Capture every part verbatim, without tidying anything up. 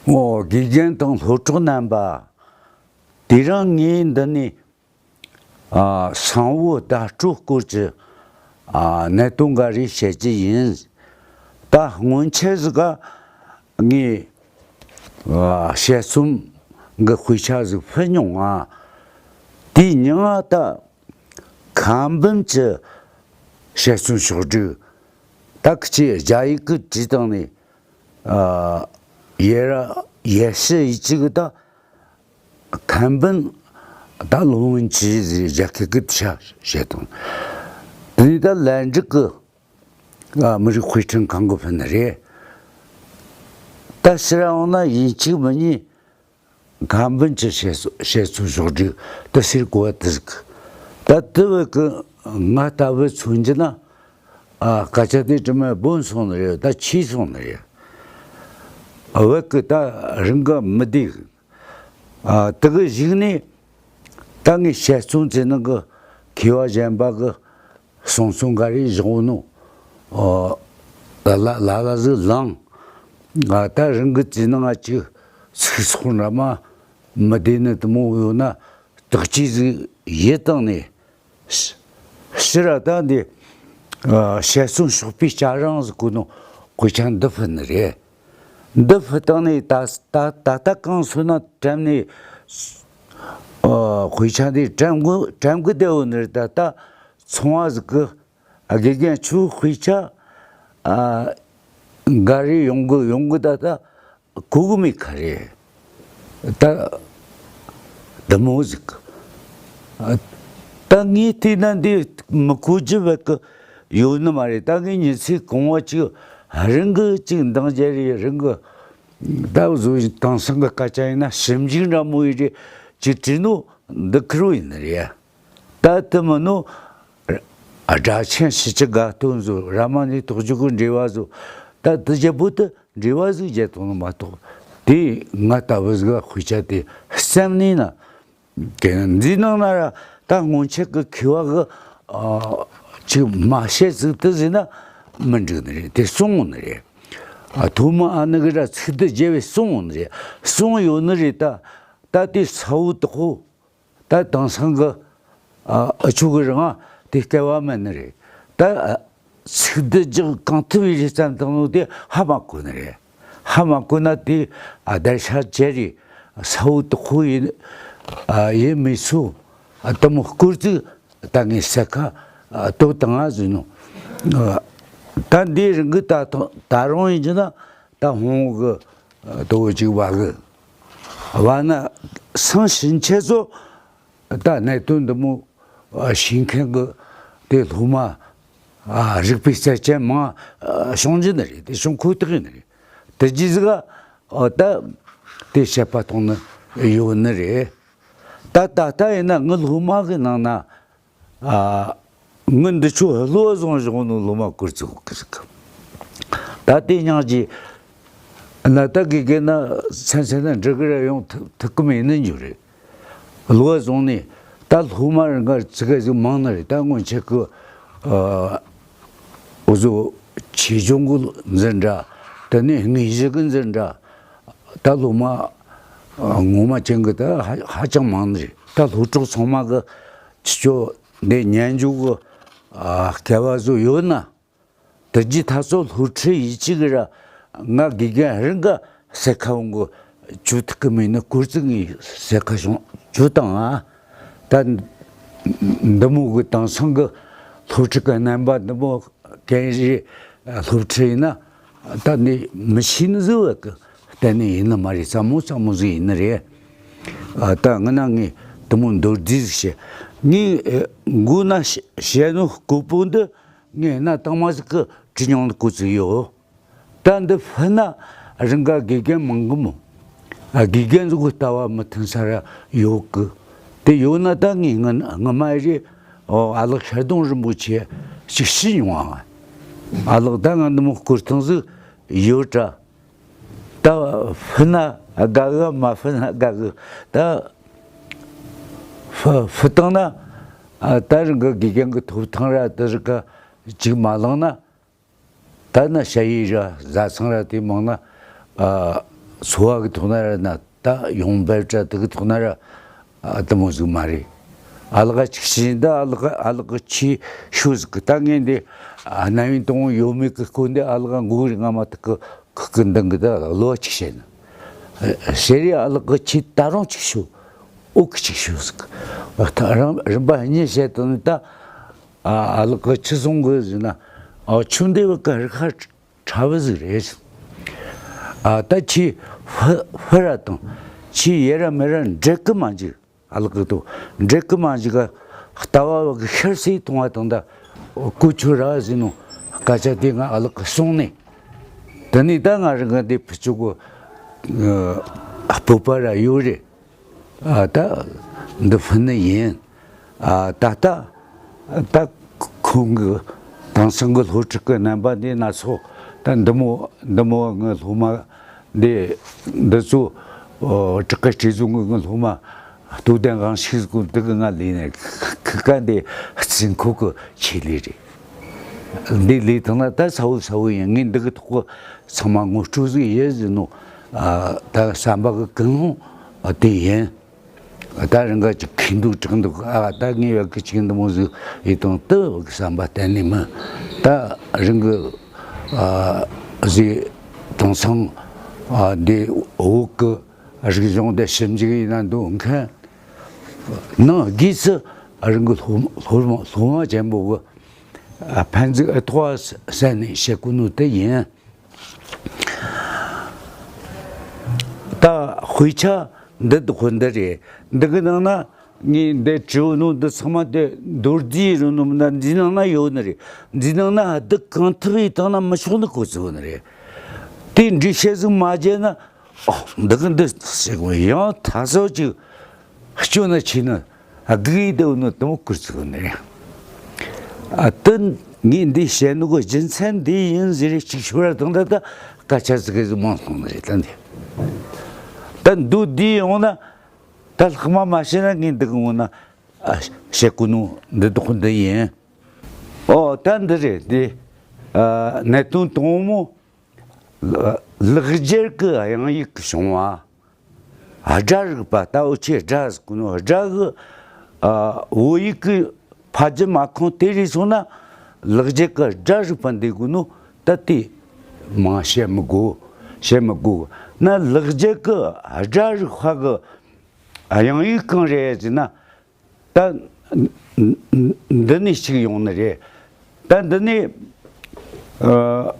ཨོ། དགེ་རྒན་དང་སློབ་གྲོགས་རྣམ་པ། དེ་རིང་ངས་འདི་ནས་ཨ་གསང་བོ་བརྡ་སྤྲོད་སྐོར་གྱི་ཨ་གནད་དོན་འགའ་རེ་བཤད་ཀྱི་ཡིན། ད་སྔོན་ཆད་ཟིག་ག་ངས་ཨ་དཔྱད་རྩོམ་གི་དཔེ་ཆ་ཟིག་ཕུལ་མྱོང་ང་། དེའི་མྱིང་ང་ད་ཁ་འབུམ་གྱི་དཔྱད་རྩོམ་ཕྱོགས་བསྒྲིགས། ད་ཁི་ཆོས་རྒྱ་ཡིག་གི་བྲིས་བཏང་ནས། ཨ་ཡེ་ར་ཡེ་ཤུ་ཡི་གཅིག་ད་ཁ་འབུམ་ད་ལུང་བན་ཆི་ཟེར་རྒྱ་སྐད་གི་ཆ་བཤད་དང་། དེ་ནས་ད་ལན་ཀྲིག་གི་ཨ་མི་རིགས་དཔེ་སྐྲུན་ཁང་གི་ཕུལ་ནི་རེད། ད་ཕྱིར་འོང་ན་ཡིན་གཅིག་མིན་གཉིས་ཁ་འབུམ་གྱི་དཔྱད་རྩོམ་དཔྱད་རྩོམ་ཕྱོགས་བསྒྲིགས་ད་ཟེར་གོ་བ་དེ་ཟིག་ད་དེ་བས་ཀི་ང་ལྟ་བུ་མཚོན་རྒྱུ་ན། ཨ་སྐད་ཆ་དེ་དྲི་མ་སྦོམ་སོང་ནི་རེད། ད་ཆེ་སོང་ནི་རེད། བོད་ཀྱི་ད་རང་གི་མི་སྡེ་གི་ཨ་དེ་གི་གཞུག་ནས་ད་ངས་དཔྱད་རྩོམ་བྱེད་ནི་གི་མཁས་པ་གཞན་པ་གི་གསུང་རྩོམ་འགའ་རེ་བཞག་ནོ། ཨོ། ལ་ལ་ལ་ལ་ཟིག་ལངས། ཨ་ད་རང་གི་བྱེད་ནི་ང་ཅིག་ཚིག་ཚོགས་འདྲ་མ་མི་བདེ་ནི་དེ་མོ་ཡོད་ན་དག་ཅིག་ཟིག་ཡིད་བཏང་ནས། ཕྱི་ར་ད་འདི་ཨ་དཔྱད་རྩོམ་ཕྱོགས་པའི་སྐྱ་རེངས་ཟེར་གོ་ནོ་དཔེ་ཆ་འདི་ཕུལ་ནི་རེད། འདི་ཕུལ་བཏང་ནས་ད་ད་ད་ལྟ་གང་སོང་ན་དྲན་ནས། ཨ་དཔེ་ཆ་འདི་དྲན་གི་དྲན་གི་བསྡད་ཡོད་ནི་རེད། ད་ད་ཚོང་བ་ཟིག་གི་ཨ་དགེ་རྒན་ཁྱོའི་དཔེ་ཆ་ཨ་འགའ་རེ་ཡོང་གི་ཡོང་གི་ད་ད། གོ་གི་མེད་ཁ་རེད། ད་དེ་མོ་ཟིག་ད་ངས་བལྟས་ན་འདི་མི་གོ་རྒྱུ་བས་ཀི་ཡོད་ནི་མ་རེད། ད་ངས་མྱི་ཚེ་གང་བོ་ཅིག་རང་གི་ཅིག་འདང་རྒྱག་རེས་རང་གི་ད་བཟོ་དེང་སང་གི་སྐད་ཆ་ཡིན་ན་ཞིབ་འཇུག་འདྲ་མོ་ཡིན་རེད། ཅིག་བྲིས་ནོ་འདི་ཁེར་བོ་ཡིན་ནི་རེད། ད་དེ་མིན་ནོ། སྒྲ་ཆེན་ཕྱི་ཆུ་དགའ་སྟོན་བཟོ། ར་མ་ཎི་དོག་ཅོག་གི་འགྲེལ་བ་བཟོ། ད་དེ་བརྒྱད་པོ་དེ་འགྲེལ་བ་ཟིག་བརྒྱབ་ཐུབ་ནི་མ་གཏོགས། དེ་ང་ལྟ་བུ་ཟིག་ལ་དཔེ་ཆ་དེ་བསམ་ནས་ན། དེ་ནི་འདིའི་ནང་ན་ར་ད་སྔོན་ཆད་ཀྱི་མཁས་པ་གི་ཨ་ཅིག་མ་བཤད་ཟིག་དེ་ཟིན་ན་མི་འགྲིག་ནི་རེད། དེ་གསུང་ནི་རེད། ཨ་ཐོག་མ་ཨ་ནི་གི་ར་ཚིག་དེ་བརྒྱབ་པས་གསུང་ནི་རེད། གསུང་ཡོད་ནི་རེད། ད་ད་དེ་ས་བོ་དག་པོ། ད་དེང་སང་གི་ཨ་ཨ་ཆོ་གི་རིང་ང་དེ་སྐལ་བ་མེད་ནི་རེད། ད་ཨ་ཚིག་འདི་རྒྱག་གང་ཐུབ་ཡིན་རེད་བསམ་བཏང་ནོ་དེ་ཧ་མ་གོ་ནི་རེད། ཧ་མ་གོ་ན་དེ་ཨ་བརྡར་ཤ་བཅད་རེད། ས་བོ་དག་པོ་ཡིན་ཨ་ཡིན་མི་སུ་ཨ་དེ་མོ་སྐོར་ཚིག་ད་ངས་ཟེར་ཁ་ཨ་ལྟོས་བཏང་ང་ཟིན་ནོ། ཨ་ད་འདི་རིང་གི་ད་ཐོ་ད་རུང་ཡིན་རྒྱུ་ན་ད་ཧོང་གི་ཨ་དོ་ཅིག་བ་གི་བ་ན་སང་ཕྱིན་ཆད་ཚོ་ད་གནད་དོན་འདི་མོ་ཨ་ཤེས་མཁན་གི་དེ་སློབ་མ་ཨ་རིག་པའི་རྩལ་ཅན་མང་ཨ་བྱུང་རྒྱུ་ནི་རེད། དེ་བྱུང་ཁོ་ཐག་ཡིན་ནི་རེད། དེ་རྗེས་ཟིག་ཨ་ད་དེ་བཤད་པ་གཏོང་ནི་ཡོད་ནི་རེད། ད་ད་ལྟ་ཡིན་ན་ངི་སློབ་མ་གི་ནང་ན། ཨ། ངི་འདི་ཆོ་བློ་བཟང་བཞག་ནོ་སློབ་མ་སྐོར་ཚིག་གི་ཟིག་ད་དེ་སྙིང་རྗེ། ན་ད་དགེ་རྒན་ན་མཚན་མཚན་ན་འབྲི་གི་ར་ཡོང་ཐུབ་ཐུབ་གི་མེད་ནི་འགྱུར་རེད། བློ་བཟང་ནས་ད་སློབ་མ་རང་ག་ཚིག་ག་ཟིག་མང་ནི་རེད། ད་སྔོན་ཆད་གི་ཨ་འུ་ཟོ་ཆོས་སྐྱོང་གི་འཛིན་གྲྭ། དེ་ནས་དངོས་གཞི་གི་འཛིན་གྲྭ། ད་སློབ་མ་ཨ་ངོ་མ་ཅན་གི་ད་ཧ་ཧ་ཅང་མང་ནི་རེད། ད་སློབ་གྲོགས་ཚང་མ་གི་ཁྱེད་ཚོ་འདི་ཉན་རྒྱུ་གི་ཨ་སྐལ་བ་བཟོ་ཡོད་ན། དེ་རྗེས་ད་ཚོ་སློབ་ཁྲིད་ཡིད་ཆེས་གི་ར་ང་དགེ་རྒན་རང་ག་ཟེར་ཁ་འོང་གི་བཅུ་ཐིག་གི་མིན་ནི་སྐོར་ཚིག་ངས་ཟེར་ཁ་བྱུང་བཅུ་དང་ཨ། ད་འདི་མོ་གི་དེང་སང་གི་སློབ་ཁྲིད་གི་རྣམ་པ་འདི་མོ་གན་རི་སློབ་ཁྲིད་ཡིན་ན་ད་ནི་མི་ཤེས་ནི་ཟིག་བ་གི་གཏན་ནས་ཡིན་ནི་མ་རེད། ཙམ་མོ་ཙམ་མོ་ཟིག་ཡིན་ནི་རེད། ཨ་ད་ང་ན་ངས་དེ་མོ་མདོར་བསྡུས་ཟིག་བཤད། ངས་མགོ་ན་བཤད་ནོ་ལྐུགས་པོ་འདི་ངས་ན་དང་མ་ཟིག་གི་བྲིས་མྱོང་ནི་ལྐུགས་ཚིག་ཡོད། ད་འདི་ཕུལ་ན་རང་ག་དགེ་རྒན་མང་གི་མོ། ཨ་དགེ་རྒན་ཟིག་གི་ལྟ་བ་མི་མཐུན་ས་ར་ཡོད་གི། དེ་ཡོད་ན་ད་ངས་ངི་ངི་མ་རེད། ཨོ་ཨ་ལགས་ཤར་གདོང་རིན་པོ་ཆེ་ཞིག་ཤི་མྱོང་ཨ། ཨ་ལགས་ད་ང་འདི་མོ་སྐོར་ཐང་ཟིག་ཡོད་དྲ། ད་ཕུལ་ན་དགའ་གི་མ་ཕུལ་ན་དགའ་གི། ད་ཕུ་ཕུ་བཏང་ན་ཨ་ད་རང་གི་དགེ་རྒན་གི་ཐོབ་ཐང་ར་དེ་རིགས་ག་ཅིག་མ་བླངས་ན། ད་ན་ཞ་ཡི་ར་བཟའ་ཚང་ར་དེ་མང་ན་ཨ་ འཚོ་བ་གི་ཐོག་ན་ར་ན་ད་ཡོང་འབབ་ར་དེ་གི་ཐོག་ན་ར་ཨ་དེ་མོ་ཟིག་མ་རེད། ཨ་ལགས་ཅིག་བྱས་ད་ཨ་ལགས་ཨ་ལགས་ཆེ་ཤོས་ཟིག་གི་ད་ངས་འདི་ཨ་རྣམ་གཡེང་དང་ཡོད་མེད་གི་སྐོར་འདི་ཨ་ལགས་མགོ་རིལ་རྔ་མ་དེ་གི་ཁུག་གི་འདང་གི་ད་གློ་བ་ཅིག་བྱས་ན་ཟེར་རེ། ཨ་ལགས་ཆེ་ད་རུང་ཅིག་ཤོས་འོག་གི་ཅིག་ཤོས་ཟིག་ད་རང་རིམ་པ་གཉིས་བྱས་དང་ནི་ད་ཨ་ཨ་ལགས་ཆེ་སོང་གི་ཟེར་ན། ཨ་ཆུ་འདི་བ་ག་རི་ཁ་ཕྲ་བུ་ཟིག་རེད། ཨ་ད་ཁྱི་ཕུ་ཕུ་ར་དང་ཁྱི་ཡེ་ར་མེ་ར་འབྲེལ་གི་མ་འཇིག་ཨ་ལགས་ཀྱི་དུ་འབྲེལ་གི་མ་འཇིག་ག་ལྟ་བ་བ་གི་ཤར་སེ་གཏོང་བ་དང་ད་ཀུ་ཆུ་ར་ཟིན་ནོ། སྐད་ཆ་དེ་ང་ཨ་ལགས་ཀྱི་གསུང་ནས་དེ་ནས་ད་ང་རང་གི་འདི་ཕུ་ཆུ་གི་སྤོབས་པ་ར་ཡོད་རེད། ཨ་ད་འདི་ཕུ་ནི་ཡིན། ཨ་ད་ལྟ་ད་ཁོང་གི་དེང་སང་གི་སློབ་ཕྲུག་གི་རྣམ་པ་འདི་སྣ་ཚོགས་ད་འདི་མོ་འདི་མོ་ངའི་སློབ་མ་འདི་འདི་ཚོ་ཨོ་བྲག་དཀར་སྤྲེལ་རྫོང་གི་ངའི་སློབ་མ་སྟོབས་ལྡན་དབང་ཕྱུག་གི་འདི་གི་ང་ལས་ནས་ཁི་ཁི་ཀ་འདི་རྩིས་འཁོར་གི་ཆེད་ལས་རེད། འདི་ལས་ཐང་ན་ད་ས་བོ་ས་བོ་ཡིན། ངས་འདི་གི་ཐོག་གི་ཚང་མ་ངོ་སྤྲོད་ཟིག་ཡེ་ཟིན་ནོ། ཨ་ད་བསམ་པ་གི་ཀུན་སློང་ཨ་དེ་ཡིན། ད་རང་ག་ཅིག་ཁེངས་འདུག་དྲག་འདུག་ཨ་ད་ངས་བ་གི་ཅིག་འདི་མོ་ཟིག་ཡེ་དང་དུ་བ་གི་བསམ་པ་གཏན་ནས་མིན། ད་རང་གི་ཨ་ཟིག་དེང་སང་ཨ་འདི་བོད་གི་རིག་གཞུང་དེ་ཞིབ་འཇུག་ཡིན་ན་འདུག་མཁན་ནང་སྒོས་སུ་རང་གི་སློབ་སློབ་སློབ་མ་ཆེན་པོ་གི་ཕན་ཚུན་ཐོག་བསལ་ནས་བཤད་དགོས་ནོ་དེ་ཡིན། ད་དཔེ་ཆ་འདི་དག་ཁོ་འདི་རེད། འདི་གི་ནང་ན་ངས་འདི་བྲིས་ནོ་འདི་ཚང་མ་དེ་མདོར་བསྡུས་རེད་ནོ་མིན་ན་འདི་ནང་ན་ཡོད་ནི་རེད། འདི་ནང་ན་བསྡུ་གང་ཐུབ་ཡིས་བཏང་ན་མི་ཆོག་ནི་གོ་ཚུལ་ནི་རེད། དེ་འགྲེལ་བཤད་ཟིག་མ་བརྒྱབ་ན། ཨོ་འདི་གི་འདི་ཟེར་གོ་ཡང་ཐ་སོ་ཅིག་སྐྱོ་ན་ཆེ་ན་དགུ་ཡི་དེ་ནི་དེ་མོ་ཀུར་ཚུགས་ནི་རེད། ཨ་དེ་ངས་འདི་བཤད་ནོ་གི་རྒྱུ་མཚན་འདི་ཡིན་ཟེར་རེ་གཅིག་ཤོར་ར་དང་ད་ད་སྐད་ཆ་ཟིག་གི་ཟིག་མང་སོང་ནི་རེད། ད་འདི་ད་འདུག་འདི་ཡོང་ན་ད་ལྷག་མ་མ་བཤད་ན་ངས་འདི་གི་ངོ་ན་ཨ་བཤད་གོ་ནོ་འདི་དག་འདི་ཡིན། ཨོ་ད་འདི་རེད་འདི། ཨ་གནད་དོན་དང་མོ། ལ་ལེགས་སྦྱར་གྱི་དབྱངས་ཡིག་གི་བྱུང་བ། སྒྲ་རིག་པ་ལྟ་བུ་ཆེ་སྒྲ་ཟེར་གོ་ནོ་སྒྲ་གི་ཨ་བོད་ཡིག་གི་ཕ་རྒྱུད་མ་ཁོང་དེ་རིགས་སོང་ན་ལེགས་སྦྱར་གྱི་སྒྲ་རིག་པ་འདི་གོ་ནོ་ད་དེ་མང་བཤད་མི་དགོས། བཤད་མི་དགོས་ན་ལེགས་སྦྱར་གྱི་སྒྲ་རིག་པ་གི་དབྱངས་ཡིག་གང་རེད་ཟེར་ན། ད་འདི་ནས་ཞིག་ཡོང་ནི་རེད། ད་འདི་ནས་ཨ་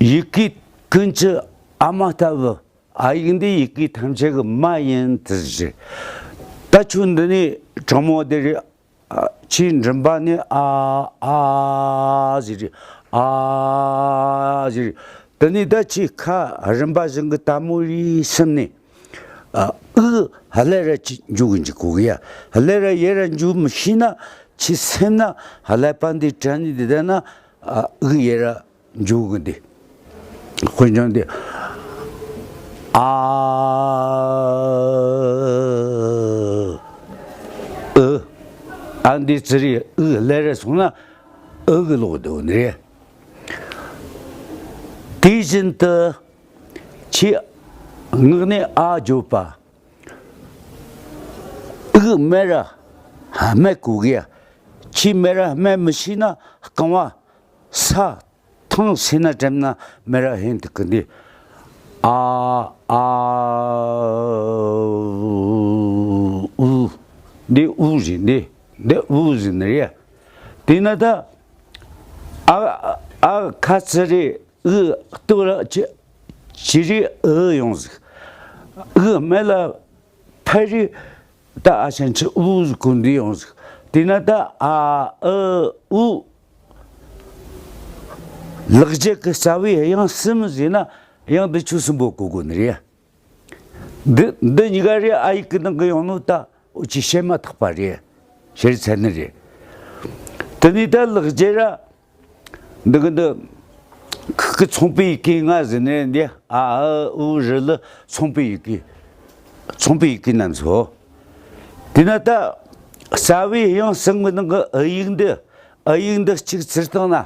ཡི་གེ་ཀུན་གྱི་ཨ་མ་ལྟ་བུ། ཨ་ཡིག་འདི་ཡི་གེ་ཐམས་ཅད་ཀྱི་མ་ཡིན་དུ་ཟེར། ད་ཁྱོད་འདི་ནས་དྲང་མོ་འདི་རེད། ཨ་ཆེས་མགྲིན་པ་ནས་ཨ་ཨ་ཟེར་རེད། ཨ་ཟེར་རེད། དེ་ནས་ད་ཆེས་ཁ་རིམ་པ་བཞིན་གྱི་ལྟད་མོ་རེ་སིམ་ནས། ཨ་ཨུ་ཧ་ལས་ར་ཅི་འཇུག་གི་འཇུག་གོ་གི་ཡ། ཧ་ལས་ར་ཡེ་ར་འཇུག་མི་ཤེས་ན་ཆི་སེམས་ན་ཧ་ལས་པ་འདི་དྲན་ནི་འདི་ལྟ་ན་ཨ་ཨུ་ཡེ་ར་འཇུག་གི་འདི། དཔེ་ཆ་འདི་ཨ་ཨུ་ཨ་འདི་ཙི་རི་ཨུ་ལས་ར་སོང་ན་ཨུ་གི་ལོག་འདུག་ནི་རེད། དེ་བཞིན་དུ་ཆི་ངག་ནས་ཨ་བརྗོད་པ། ཨུ་མེ་ར་སྨད་གོ་གི་ཡ། ཆི་མེ་ར་སྨད་མི་ཤེས་ན་རྐང་བ་ས་ཐང་སེ་ན་དྲན་ན་མེ་ར་ཧེན་དུ་གི་འདི། ཨ་ཨ་ཨུ། འདི་ཨུ་ཟིན་འདི། འདི་ཨུ་ཟིན་རེད། དེ་ན་ད་ཨ་ཨ་ཁ་ཚི་རེད། ཨུ་སྟོད་ལ་ཅི་ཅི་རི་ཨུ་ཡོང་ཟིག་ཨུ་སྨད་ལ་ཕ་རི་ད་ཨ་ཆེན་ཆི་ཨུ་ཟིག་གུ་འདི་ཡོང་ཟིག་དེ་ན་ད་ཨ་ཨུ་ཨུ། ལེགས་སྦྱར་གི་རྩ་བའི་དབྱངས་གསུམ་ཟེར་ན་དབྱངས་འདི་ཆོས་གསུམ་པོ་གོ་དགོས་ནི་རེད། འདི་འདི་གཉིས་ཀ་རེད། ཨ་ཡིག་གི་ནང་གི་ཡོང་ནོ་ད་འུ་ཅི་བཤད་མ་ཐག་པ་རེད། བཤད་ཚར་ནི་རེད། དེ་ནས་ད་ལེགས་སྦྱར་ར་འདི་གི་འདི་ཁི་ཁི་ཚོང་པའི་ཡི་གེ་ལྔ་ཟེར་ནས་འདི་ཨ་ཨ་ཨུ་རི་ལི་ཚོང་པའི་ཡི་གེ་ཚོང་པའི་ཡི་གེ་རྣམས་སོ། དེ་ན་ད་རྩ་བའི་དབྱངས་གསུམ་གི་ནང་གི་ཨུ་ཡིག་འདི་ཨུ་ཡིག་འདི་གཅིག་ཚུར་བཏང་ན་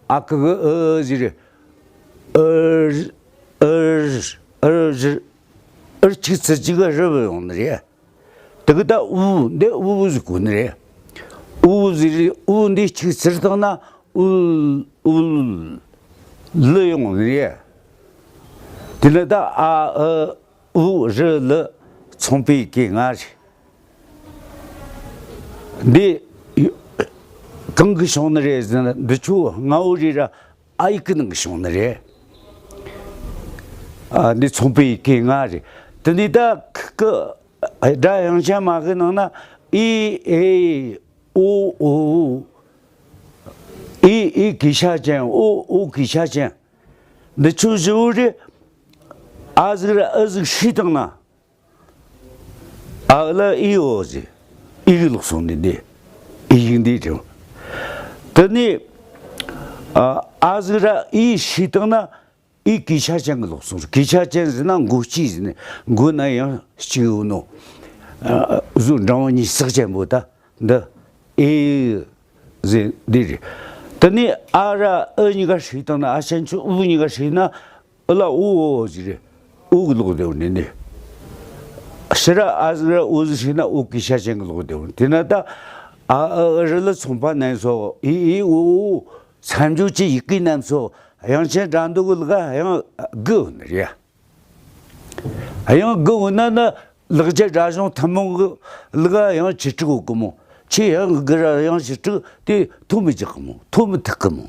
ཨ་ཁུ་གི་ཨུ་ཟེར། ཨུ་ཨུ་ཨུ་ཟེར། ཨུར་གཅིག་ཚུར་གཅིག་གི་རི་བུ་ཡོང་ནི་རེད། དེ་གི་ད་ཨུ་འདི་ཨུ་ཟིག་གོ་ནི་རེད། ཨུ་ཟིག་རེད། ཨུ་འདི་གཅིག་ཚུར་བཏང་ན་ཨུ་ཨུ་ལི་ཡོང་ནི་རེད། དེ་ལ་ད་ཨ་ཨུ་ཨུ་རི་ལི་ཚོང་པའི་སྐད་ང་རེད། འདི་གང་གི་བྱུང་ནི་རེད་ཟེར་ན། འདི་ཆོ་ང་བོ་རེད་ར། ཨ་ཡིག་གི་ནང་གི་བྱུང་ནི་རེད། ཨ་འདི་ཚོང་པའི་སྐད་ང་རེད། དེ་ནི་ད་ཁི་ཁི་སྒྲ་དབྱངས་ཅན་མ་གི་ནང་ན་ཨི་ཨེ་ཨོ་ཨོ། ཨི་ཨི་གི་ཤ་ཅན། ཨོ་ཨོ་གི་ཤ་ཅན། འདི་ཆོ་བཞི་བོ་རེད། ཨ་ཟིག་ར་ཨི་ཟིག་ཧྲིལ་བཏང་ན། ཨ་ལ་ཨི་ཨོ་ཟེར། ཨི་གི་ལོག་སོང་ནི་འདི། ཨི་ཡིག་འདི་རེད། དེ་ནི་ཨ་ཨ་ཟིག་ར་ཨི་ཧྲིལ་བཏང་ན་ཨི་གི་ཤ་ཅན་གི་ལོག་སོང་། གི་ཤ་ཅན་ཟེར་ན་མགོ་སྐྱེས་ཟེར་ནས། མགོ་ན་ཡང་གཅིག་ཡོད་ནོ། ཨ་གཟུགས་འབྲིང་བོ་གཉིས་སྲེག་ཅན་པོ་ད་འདི་ཨི་ཟེར་འདི་རེད། དེ་ནི་ཨ་ར་ཨི་གཉིས་ཀ་ཧྲིལ་བཏང་ན། ཨ་ཅན་ཆུ་ཨུ་གཉིས་ཀ་ཧྲིལ་ན། ཨུ་ལ་ཨུ་ཨོ་ཟེར་རེད། ཨུ་གི་ལོག་བསྡད་ཡོད་ནི་ནི། ཕྱི་ར་ཨ་ཟིག་ར་ཨུ་ཟིག་ཧྲིལ་ན་ཨུ་གི་ཤ་ཅན་གི་ལོག་བསྡད་ཡོད། དེ་ན་ད་ཨ་ཨ་རི་ལ་ཚོང་པ་རྣམས་སོ། ཨི་ཨི་ཨུ་ཨུ་མཚམས་སྦྱོར་གྱི་ཡི་གེ་རྣམས་སོ། དབྱངས་ཅན་སྒྲ་འདོགས་གི་ལ་ག་དབྱངས་དགུ་ཡོད་ནི་རེད། དབྱངས་དགུ་ཡོད་ན་ནི་ལེགས་སྦྱར་སྒྲ་གཞུང་ཐུན་མོང་གི་ལ་ག་དབྱངས་བཅུ་དྲུག་ཡོད་གི་མོ། ཁྱེད་དབྱངས་དགུ་ར་དབྱངས་བཅུ་དྲུག་དེ་ཐོ་མི་རྒྱག་གི་མོ། ཐོ་མི་ཐུག་གི་མོ།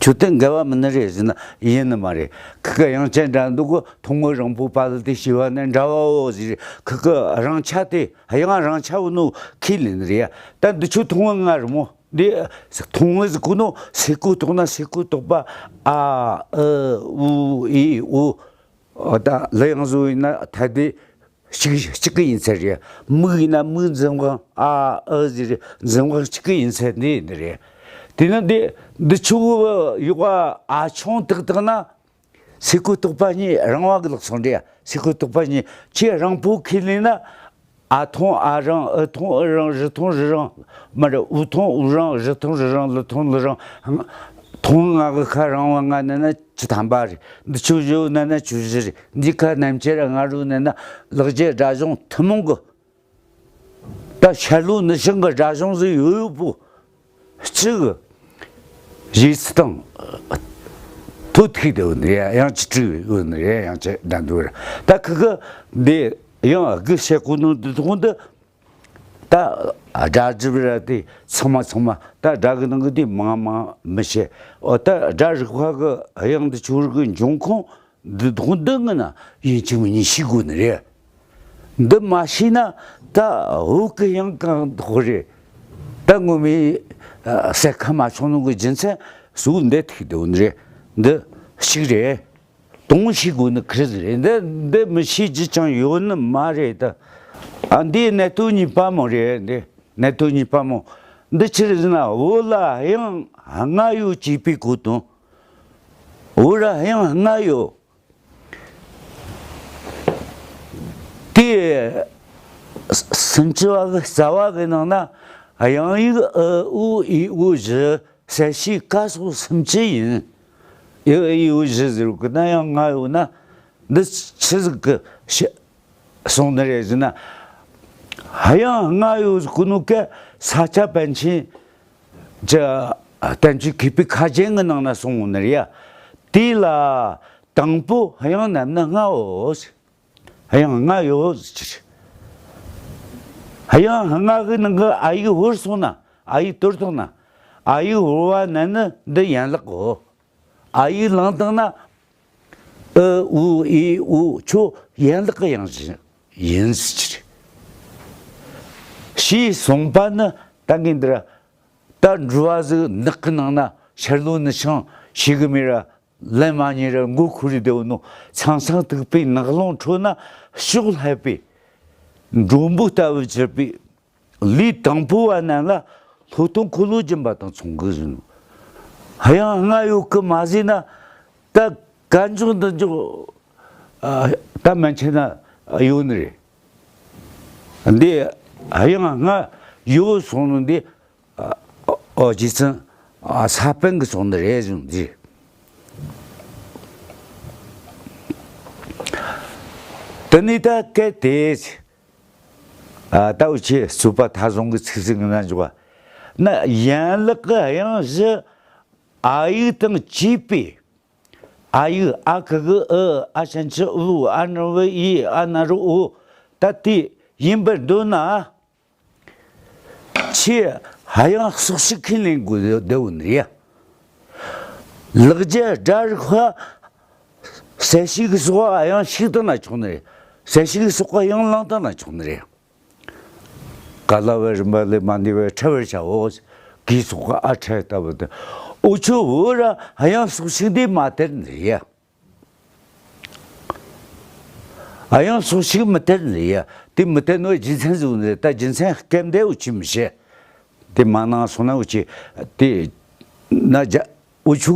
ཁྱོད་དེ་འགལ་བ་མིན་ནི་རེད་ཟེར་ན་ཡིན་ནི་མ་རེད། ཁི་ཁི་དབྱངས་ཅན་སྒྲ་འདོགས་གི་ཐུན་མོང་རིང་པོ་པ་ལ་དེ་ཤེས་པ་ནི་འདྲ་བའོ་ཟེར། ཁི་ཁི་རིང་ཆ་དེ་དབྱངས་རིང་ཆ་བོ་ནོ་ཁས་ལེན་ནི་རེད་ཡ། ད་འདི་ཆོ་ཐུན་མོང་ལྔ་རེད་མོ། འདི་ཐུན་མོང་ཟེར་གོ་ནོ་སེ་གོལ་གཏོགས་ན་སེ་གོལ་གཏོགས་པ་ཨ་ཨི་ཨུ་ཨི་ཨོ། ཨོ་ད་ལི་དབྱངས་བཟོ་ཡིན་ན་ཐ་དད་གཅིག་གཅིག་གི་ཡིན་ཚད་རེད། མིག་ཡིན་ན་མིག་འཛིན་དབང་ཨ་ཨི་ཟེར་འཛིན་དབང་གཅིག་གི་ཡིན་ཚད་འདི་ཡིན་རེད། དེ་ན་འདི་འདི་ཆོ་ཡོག་ཨ་ཆུང་ཏག་ཏག་ན། སེ་གོལ་གཏོགས་པ་གཉིས་རིང་བ་གི་ལོག་སོང་རེད། སེ་གོལ་གཏོགས་པ་གཉིས་ཁྱེད་རིང་པོ་ཁས་ལེན་ན། ཨ་ཐུང་ཨ་རིང་། ཨི་ཐུང་ཨི་རིང་། རི་ཐུང་རི་རིང་། མ་རེད། ཨུ་ཐུང་ཨུ་རིང་། རི་ཐུང་རི་རིང་། ལི་ཐུང་ལི་རིང་། ཐུང་ལྔ་གི་ཁ་རིང་བ་ལྔ་ན་ན་བཅུ་ཐམ་པ་རེད། འདི་ཆོ་བཞི་ན་ན་བཅུ་བཞི་རེད། འདི་ཁ་རྣམས་ཁྱེད་ར་ང་རུ་ན་ན་ལེགས་སྦྱར་སྒྲ་གཞུང་ཐུན་མོང་གི། ད་ཤར་ལྷོ་ནུབ་བྱང་གི་སྒྲ་གཞུང་ཟིག་ཡོད་ཡོད་པོ་གཅིག་གི་རྗེས་སུ་དང་ཐོ་ཐིག་དེ་ཡོད་ནི་རེད། དབྱངས་བཅུ་དྲུག་ཡོད་ནི་རེད། དབྱངས་ཅན་སྒྲ་འདོགས་ར། ད་ཁི་ཁི་འདི་དབྱངས་དགུ་བཤད་གོ་ནོ་འདི་ཐོག་འདི་ད་སྒྲ་སྒྲུབ་ར་དེ་ཚང་མ་ཚང་མ་ད་སྒྲ་གི་ནང་གི་དེ་མང་མང་མི་བཤད། འོ་ད་སྒྲ་རིག་པ་གི་དབྱངས་འདི་ཆོ་རིག་གི་འབྱུང་ཁུངས། འདི་དོན་འདི་ངི་ན་ཡིན་གཅིག་མིན་གཉིས་ཤེས་དགོས་ནི་རེད། འདི་མ་ཤེས་ན་ད་བོད་ཀྱི་དབྱངས་གང་དག་རེད། ད་ངོ་མའི་ཨ་གསལ་ཁ་མ་བྱུང་ནོ་གི་རྒྱུ་མཚན་གཙོ་བོ་འདི་ཐུག་དོན་རེད། འདི་གཅིག་རེད། དོན་ཤེས་དགོས་ནི་ཁེར་ཟིག་རེད། འདི་འདི་མི་ཤེས་རྒྱུ་ཅང་ཡོད་ནི་མ་རེད་ད། ཨ་འདིའི་གནད་དོན་གཉིས་པ་མོ་རེད། འདི་གནད་དོན་གཉིས་པ་མོ། འདི་ཆི་རེད་ཟེར་ན་བོད་ལ་དབྱངས་ལྔ་ཡོད་ཅེས་པའི་གོ་དོན། བོད་ར་དབྱངས་ལྔ་ཡོད། དེ་སུམ་ཅུ་པ་གི་རྩ་བ་གི་ནང་ན་དབྱངས་ཡིག་ཨི་ཨུ་ཨི་ཨུ་བཞི། གསལ་བྱེད་ཀ་སོགས་སུམ་ཅུ་ཡིན། ཨི་ཨུ་ཨི་ཨུ་བཞི་ཟེར་གི་ན་དབྱངས་ལྔ་ཡོད་ན་འདི་ཆི་ཟིག་གི་ཤ- སོང་ནི་རེད་ཟེར་ན། དབྱངས་ལྔ་ཡོད་གོ་ནོ་གི་ས་སྐྱ་པཎ་ཆེན་གྱི་བསྟན་བཅོས་མཁས་པའི་ཁ་རྒྱན་གྱི་ནང་ན་གསུངས་ཡོད་ནི་རེད་ཡ། དེ་ལ་དང་པོ་དབྱངས་རྣམས་ནི་ལྔའོ། དབྱངས་ལྔ་ཡོད་ཟེར། དབྱངས་ལྔ་གི་ནང་གི་ཨ་ཡིག་བོར་སོང་ན། ཨ་ཡིག་དོར་སོང་ན། ཨ་ཡིག་བོར་བ་ན་ནི་འདི་ཡན་ལག་གོ། ཨ་ཡིག་བླངས་བཏང་ན། ཨི་ཨུ་ཨི་ཨུ་ཆོ་ཡན་ལག་གི་དབྱངས་ཡིན་ཟེར། ཞེས་གསུངས་པ་ནི་ད་ངས་འདིར་ད་འགྲོ་བ་ཟིག་ནགས་ཀྱི་ནང་ན་ཤར་ལྷོ་ནུབ་བྱང་ཤེས་གི་མེད་ར། ལན་མ་རྙེད་ར་མགོ་འཁོར་རེ་བསྡད་ཡོད་ནོ། ཚང་ཚང་ཐུག་པའི་ནགས་ཀློང་ཁྲོད་ན་ཕྱོགས་ལྷག་པའི་མགྲོན་པོ་ལྟ་བུ་གྱུར་པའི་ལུས་དང་པོ་བ་རྣམས་ལ་ལྷོ་སྟོན་འཁོར་ལོ་སྦྱིན་པ་དང་མཚུངས་གི་ཟེར་ནོ། དབྱངས་ལྔ་ཡོད་གི་མ་ཟེར་ན་ད་གན་འཇོག་འདི་འཇོག་ཨ་ད་མན་ཆད་ན་ཡོད་ནི་རེད། འདི་དབྱངས་ལྔ་ཡོད་སོང་ནོ་འདི། ཨོ་རྗེ་བཙུན་ས་པཎ་གྱིས་གསུངས་ནི་རེད་གསུངས་ཏེ། དེ་ནས་ད་གལ་ཏེ། ཨ། ད་འུ་ཆོས་རྩོད་པ་མཐའ་བཟུང་གི་ཚིག་ཟིག་ངོས་ན་འཇོག་པ། ན་ཡན་ལག་གི་དབྱངས་བཞི་ཨ་ཡིག་དང་བཅས་པའི། ཨ་ཡིག་ཨ་གི་གུ་ཨི། ཨ་ཞབས་ཀྱུ་ཨུ། ཨ་ན་རོ་ཨི། ཨ་ན་རོ་ཨོ། ད་དེ་ཡིན་པར་འདོད་ན། ཆེས་དབྱངས་སོགས་ཤིག་ཁས་ལེན་དགོས་བསྡད་ཡོད་ནི་རེད། ལེགས་སྦྱར་སྒྲ་རིག་པ་གསལ་བྱེད་ཀྱི་སོགས་དབྱངས་ཤིག་བཏང་ན་ཆོག་ནི་རེད། གསལ་བྱེད་ཀྱི་སོགས་དབྱངས་བླངས་བཏང་ན་ཆོག་ནི་རེད། ག་ལ་བའི་རིམ་པ་ལས་མ་འདས་པའི་ཕྲད་པར་བྱའོ། གི་སོགས་ཨ་ཕྲད་ལྟ་བུ་དེ། འུ་ཆོ་བོད་ར་དབྱངས་སོགས་ཤིག་འདི་མ་དར་ནི་རེད། ཨ། དབྱངས་སོགས་ཤིག་མི་དར་ནི་ཡ། དེ་མི་དར་ནོ་རྒྱུ་མཚན་ཟིག་ནི་རེད། ད་རྒྱུ་མཚན་སྐབས་འདི་འུ་ཆོས་མི་ཤེས། དེ་མ་གནང་སོང་ན་འུ་ཆོས་དེ་ན་རྒྱ། འུ་ཆོ་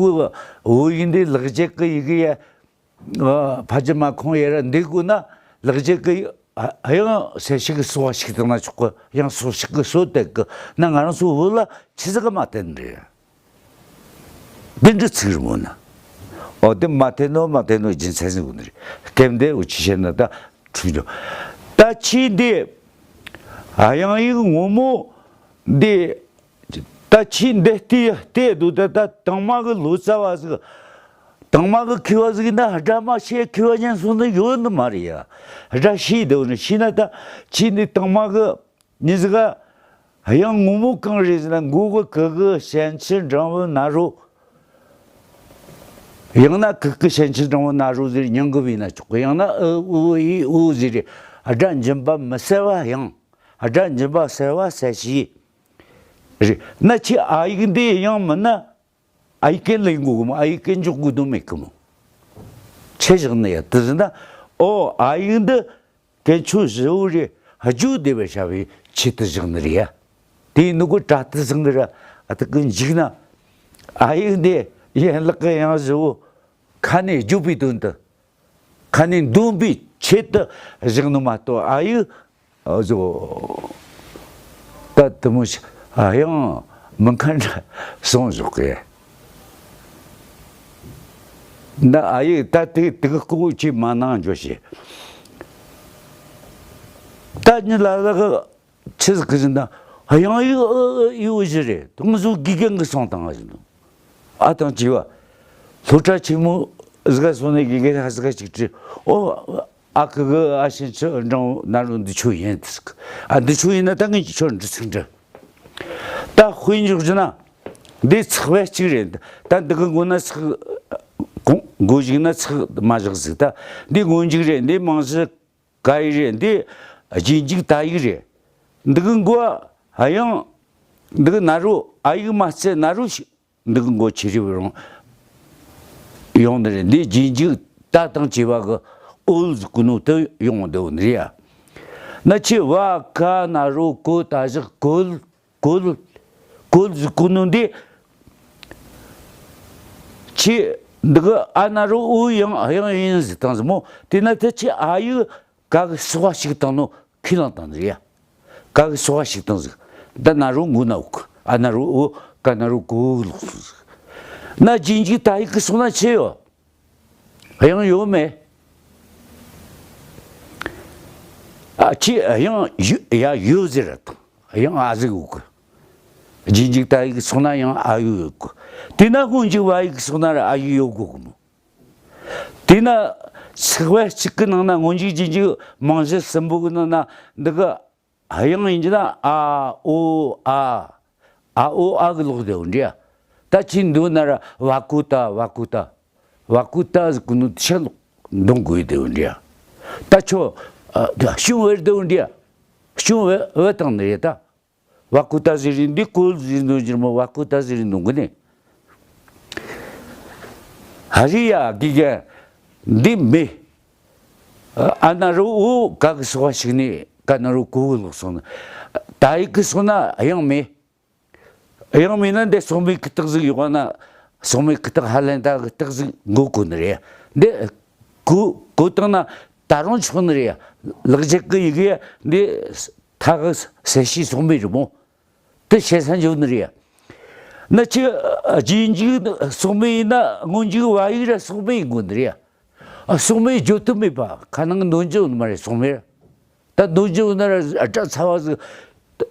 བོད་ཡིག་འདི་ལེགས་སྦྱར་གི་ཡི་གེ་ཡ། ཨ། ཕལ་ཆེར་མ་ཁོང་ཡ་ར་འདི་དགོས་ན་ལེགས་སྦྱར་གི་ཡི་གེ་ཨ། དབྱངས་གསལ་བྱེད་ཀྱི་སོགས་ཤིག་བཏང་ན་ཆོག་གི། དབྱངས་སོགས་ཤིག་གི་སོ་དར་གི་ན་ང་རང་ཚོ་བོད་ལ་ཆི་ཟིག་གི་མ་དར་ནི་རེད། འདི་འདྲ་ཚིག་རི་མོ་ན། འོ་དེ་མ་དར་ནོ་མ་དར་ནོ་རྒྱུ་མཚན་ཟིག་ནི་རེད། སྐབས་འདི་འུ་ཆོས་བཤད་ན་ད་འཁྲུལ་འགྲོ། ད་ཁྱེད་འདི་དབྱངས་ཡིག་ངོ་མོ་འདི། ད་ཁྱེད་འདི་ལྟའི་ལྟའི་འདུག་ད་ད་དང་མ་གི་ལོ་ཙཱ་བ་ཟིག་དང་མ་གི་མཁས་པ་ཟིག་ན་སྒྲ་མ་ཤེས་མཁས་པ་ཅན་སོང་ནི་ཡོད་ནི་མ་རེད་ཡ། སྒྲ་ཤེས་འདུག་ནི་ཤེས་ན། ད་ཁྱེད་འདི་དང་མ་གི་མྱི་ཟིག་ག་དབྱངས་ངོ་མོ་གང་རེད་ཟེར་ན། མགོ་གི་གུ་གུ། ཞབས་ཀྱུ་འགྲེང་བུ་ན་རོ། ཡང་ན་གུ་གུ་ཞབས་ཀྱུ་འགྲེང་བུ་ན་རོ་ཟེར་མྱིང་གི་བོས་ན་ཆོག་གི། ཡང་ན་ཨི་ཨུ་ཨི་ཨུ་ཟེར་རེད། སྒྲ་འབྱིན་པ་མི་གསལ་བ་དབྱངས། སྒྲ་འབྱིན་པ་གསལ་བ་གསལ་བྱེད་རེད། ན་ཁྱེད་ཨ་ཡིག་འདི་དབྱངས་མིན་ན། ཨ་ཡིག་གན་ལེན་དགོས་གི་མོ། ཨ་ཡིག་གན་འཇོག་དགོས་དོན་མེད་གི་མོ། ཆི་བཞག་ནི་ཡ་དེ་ཟེར་ན། ཨོ་ཨ་ཡིག་འདི་གན་ཆོད་བཞི་བོ་རེ་བརྗོད་བདེ་བར་བྱ་བའི་ཆེད་དུ་བཞག་ནི་རེད་ཡ། དེ་ནི་གོ་དྲ་ཐུག་ཟིག་ནི་ར། ཨ་ཐུག་གི་འཇིག་ན། ཨ་ཡིག་འདི་ཡན་ལག་གི་དབྱངས་བཞི་བོ་ཁ་ནས་བརྗོད་པའི་དོན་དུ། ཁ་ནས་འདོན་པའི་ཆེད་དུ་བཞག་ནི་མ་གཏོགས། ཨ་ཡིག་ཨ་ཟོ། ད་དེ་མོ་ཞིག་ཨ་ཡང་མི་ཁ་འདྲ་སོང་བཞག་གི། ན་ཨ་ཡིག་ད་དེ་དེ་གི་ལྐོག་ཅིག་མ་གནང་འཇོ་ཞེས། ད་ཉི་ལ་ལ་གི་ཆི་ཟིག་གི་ཟིན་ད་དབྱངས་ཡིག་ཨི་ཨི་ཨི་ཨུ་ཞིག་རེད། དེ་ང་ཚོ་དགེ་རྒན་གི་གསུང་དང་ང་ཟིན་དང་། ཨ་དང་བཅས་པ། སློབ་གྲྭ་ཆེན་མོ་ཟིག་ག་སོང་ནས་དགེ་རྒན་ཧ་ཟིག་ག་ཅིག་དྲིས། ཨོ། ཨ་ཁུ་གི་ཨ་ཞེ་ཆུ་འབྲིང་ན་རུ་འདི་ཆོ་ཡིན་ཟིག་ཨ་འདི་ཆོ་ཡིན་ན་ད་ངས་ཁྱོད་འདྲི་ཚིག་འདྲི། ད་དཔེ་འཇོག་རྒྱུ་ན། འདི་ཚེག་བ་གཅིག་རེད། ད་འདི་གི་མགོ་ན་ཚེག་མགོ་མགོ་གཞུག་ན་ཚེག་མ་བཞག་ཟིག་ད་འདི་སྔོན་འཇུག་རེད། འདི་མང་གཞི་ཀ་ཡིག་རེད། འདི་རྗེས་འཇུག་ད་ཡིག་རེད། འདི་གི་མགོ་དབྱངས། འདི་གི་ན་རོ་ཨ་ཡིག་མ་བརྩི་ན་རོ་ཞིག་འདི་གི་མགོ་ཆེ་རིབ་རུང་ཡོང་ནི་རེད། འདི་རྗེས་འཇུག་ད་དང་བཅས་པ་གི་ཨོལ་ཟིག་གི་ནང་དུ་ཡོང་འདུག་ནི་རེད་ཡ། ན་ཆེ་བ་ཀ་ན་རོ་ཀོ་ད་བཞག་ཀོལ་ཀོལ་ཀོལ་ཟིག་གི་ནང་འདི་ཆེ་འདི་གི་ཨ་ན་རོ་ཨོ་ཡང་ཡང་ཡིན་ཟིག་དང་ཟིག་མོ། དེ་ན་དེ་ཆེ་ཨ་ཡིག་ག་གི་སོགས་པ་ཞིག་བཏང་ནོ། ཁས་བླངས་བཏང་ནི་རེད་ཡ། ག་གི་སོགས་པ་ཞིག་བཏང་ཟིག་ད་ན་རོ་མགོ་ན་འུག་ཨ་ན་རོ་ཨོ་ཀ་ན་རོ་ཀོ་ལོག་སོང་ཟིག་ན་རྗེས་འཇུག་ད་ཡིག་གི་སོང་ན་ཆི་ཡོད། དབྱངས་ཡོད་མེད། ཨ་ཆི་དབྱངས་ཡོད་ཡ་ཡོད་ཟེར་ར་དང་། དབྱངས་ཨ་ཟིག་འུག་རྗེས་འཇུག་ད་ཡིག་གི་སོང་ན་དབྱངས་ཨ་ཡོད་ཡོད་གི། དེ་ན་སྔོན་འཇུག་བ་ཡིག་གི་སོང་ན་ར་ཨ་ཡོད་ཡོད་གོ་གི་མོ། དེས་ན་ཚེག་བ་གཅིག་གི་ནང་ན་སྔོན་འཇུག་རྗེས་འཇུག་མང་གཞི་གསུམ་པོ་གི་ནང་ན་འདི་གི་དབྱངས་ཡིན་གྱི་ན་ཨ་ཨོ་ཨ། ཨ་ཨོ་ཨ་གི་ལོག་དེ་འོ་འདྲ། ད་ཁྱེད་འདུག་ན་ར་བ་ཀུ་ཏ་བ་ཀུ་ཏ། བ་ཀུ་ཏ་ཟེར་གོ་ནོ་ཆ་ལོག་འདོན་དགོས་དེ་འོ་འདྲ། ད་ཁྱོད་ཨ་ད་ཤུང་བེར་དེ་འོ་འདྲ། ཤུང་བེ་བེ་བཏང་ནི་རེད་ད། བ་ཀུ་ཏ་ཟེར་རིན་འདི་ཀོལ་ཟེར་འདུག་ཇིར་མོ་བ་ཀུ་ཏ་ཟེར་རིན་འདུག་གི་ནི། ཧ་རི་ཡ་གི་ག་འདི་མེ། ཨ་ན་རོ་འུ་ག་གི་སོགས་པ་ཞིག་ནི་ཀ་ན་རོ་ཀོ་གི་ལོག་སོང་ན། ད་ཡིག་གི་སོང་ན་དབྱངས་མེ། དབྱངས་མེ་ན་འདི་སོག་མའི་ཀི་ཏག་ཟིག་ཡོད་ན། སོག་མའི་ཀི་ཏག་ཧ་ལན་ད་ཀི་ཏག་ཟིག་འགོ་གོ་ནི་རེད། འདི་གོ་གོ་བཏང་ན་ད་རུང་ཆོག་ནི་རེད། ལེགས་སྦྱར་གི་ཡི་གེ་འདི་ཐ་གི་གསལ་བྱེད་སོག་མའི་རི་མོ། དེ་བཤད་ས་འཇོག་ནི་རེད། ན་ཆི་རྗེས་འཇུག་སོག་མའི་ཡིན་ན་སྔོན་འཇུག་བ་ཡིག་ར་སོག་མའི་ཡིན་དགོས་ནི་རེད། ཨ། སོག་མེ་བརྗོད་དུ་མེད་པ། ཁ་ནང་གི་འདོན་རྒྱུ་ཡོད་ནི་མ་རེད། སོག་མེ་ད་འདོན་རྒྱུ་ཡོད་ན་ར་སྒྲ་ཚ་བ་ཟིག་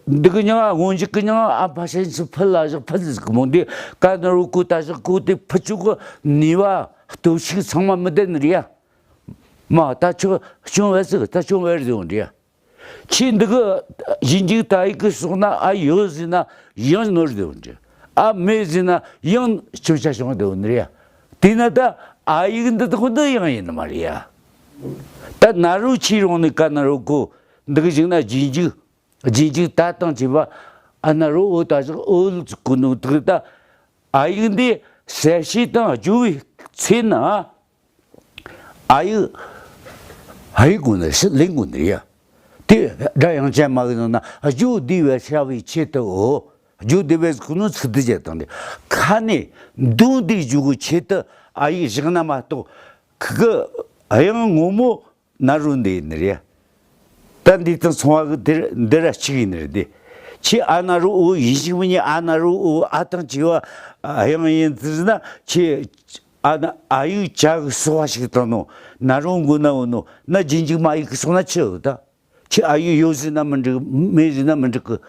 འདི་གི་མྱིང་ང་སྔོན་འཇུག་གི་མྱིང་ང་ཨ་ཕ་ཤན་སུ་ཕུལ་ལ་བཞག་ཕུལ་ཟིག་གི་མོ། འདི་ཀ་ན་རོ་ཀུ་ད་བཞག་ཀུ་དེ་ཕུ་ཆུ་གི་ནུས་པ་སྟོབས་ཤུགས་ཚང་མ་མི་ལྡན་ནི་རེད་ཡ། མ་ད་ཆོ་སྐྱོན་བས་ཟིག་ད་སྐྱོན་བས་ཟིག་འདི་ཡ། ཁྱེད་འདི་གི་རྗེས་འཇུག་ད་ཡིག་གི་སོགས་ན་ཨ་ཡོད་ཟེར་ན་ཡང་ནོར་དེ་འདྲ། ཨ་མེད་ཟེར་ན་ཡང་སྐྱོན་ཆ་བྱུང་དེ་འདྲ་ཡ། དེས་ན་ད་ཨ་ཡིག་འདི་དག་འདི་ཡང་ཡིན་ནི་མ་རེད་ཡ། ད་ན་རོ་ཆོས་རང་ནས་ཀ་ན་རོ་ཀོ། འདི་གི་གཞུག་ན་རྗེས་འཇུག་རྗེས་འཇུག་ད་དང་བཅས་པ་ཨ་ན་རོ་འོ་ད་བཞག་འོ་ལ་ཚུགས་གོ་ནོ་དག་ད། ཨ་ཡིག་འདི་གསལ་བྱེད་དང་སྦྱོར་བའི་ཚེ་ན། ཨ་ཡིག་ཨ་ཡིག་དགོས་ནི་ཕྱི་ལེན་དགོས་ནི་ཡ། དེ་སྒྲ་དབྱངས་ཅན་མ་གི་ནང་ན་སྦྱོར་བདེ་བའི་བྱ་བའི་ཆེད་དུའོ། སྦྱོར་བདེ་བའི་ཁོ་ནོ་ཚིག་འདི་བྱས་དང་དེ་ཁ་ནས་འདོན་བདེ་རྒྱུ་གི་ཆེད་དུ་ཨ་ཡིག་བཞག་ན་མ་གཏོགས། ཁི་གི་དབྱངས་ངོ་མོ་ན་རོ་འདི་ཡིན་ནི་རེད། ད་འདི་དང་མཚུངས་པ་གི་འདིར་འདི་ར་གཅིག་ཡིན་ནི་རེད་དེ། ཁྱེད་ཨ་ན་རོ་འོ་ཡིན་ཞིག་མི་ཉན། ཨ་ན་རོ་འོ་ཨ་དང་བཅས་པ་དབྱངས་ཡིན་ཟེར་ན། ཁྱེད་ཨ་ན་ཨ་ཡིག་ཅ་གི་སོགས་པ་ཞིག་དང་ནོ། ན་རོ་མགོ་ན་འོ་ནོ། ན་རྗེས་འཇུག་མ་ཡིག་གི་སོགས་ན་ཆི་འོ་ད། ཁྱེད་ཨ་ཡིག་ཡོད་ཟེར་ན་མི་འགྲིག་མེད་ཟེར་ན་མི་འགྲིག་གི།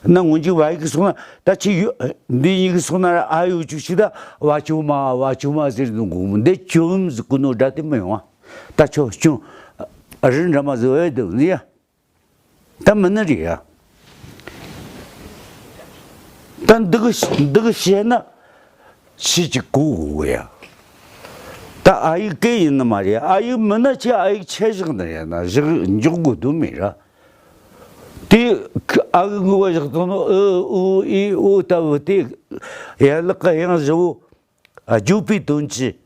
ན་སྔོན་འཇུག་བ་ཡིག་གི་སོགས་ན་ད་ཁྱེད་ཡོད་འདི་ཡིག་གི་སོགས་ན་ར་ཨ་ཡོད་ཅུག་ཞིག་ད་བ་ཅོ་མ་བ་ཅོ་མ་ཟེར་འདུག་གོ་མོ། འདི་ཅོ་འམ་ཟེར་གོ་ནོ་སྒྲ་དེ་མི་ཡོང་བ། ད་ཆོ་སྐྱོན་རི་འདྲ་མ་ཟིག་འོས་འདུག་ནི་ཡ། ད་མི་ནི་རེད་ཡ། ད་འདི་གི་འདི་གི་བཤད་ན་ཕྱི་གཅིག་གོ་དགོས་གོ་ཡ། ད་ཨ་ཡིག་སྐད་ཡིན་ནི་མ་རེད། ཨ་ཡིག་མིན་ན་ཁྱེད་ཨ་ཡིག་ཆད་བཞག་ནི་རེད། ན་བཞག་འཇོག་དགོས་དོན་མེད་ར། དེ་ཨ་གི་ངོ་བོ་བཞག་དང་ནོ་ཨི་ཨུ་ཨི་ཨོ་ལྟ་བུ་དེ་ཡན་ལག་གི་དབྱངས་བཞི་བོ། བརྗོད་པའི་དོན་གྱིས་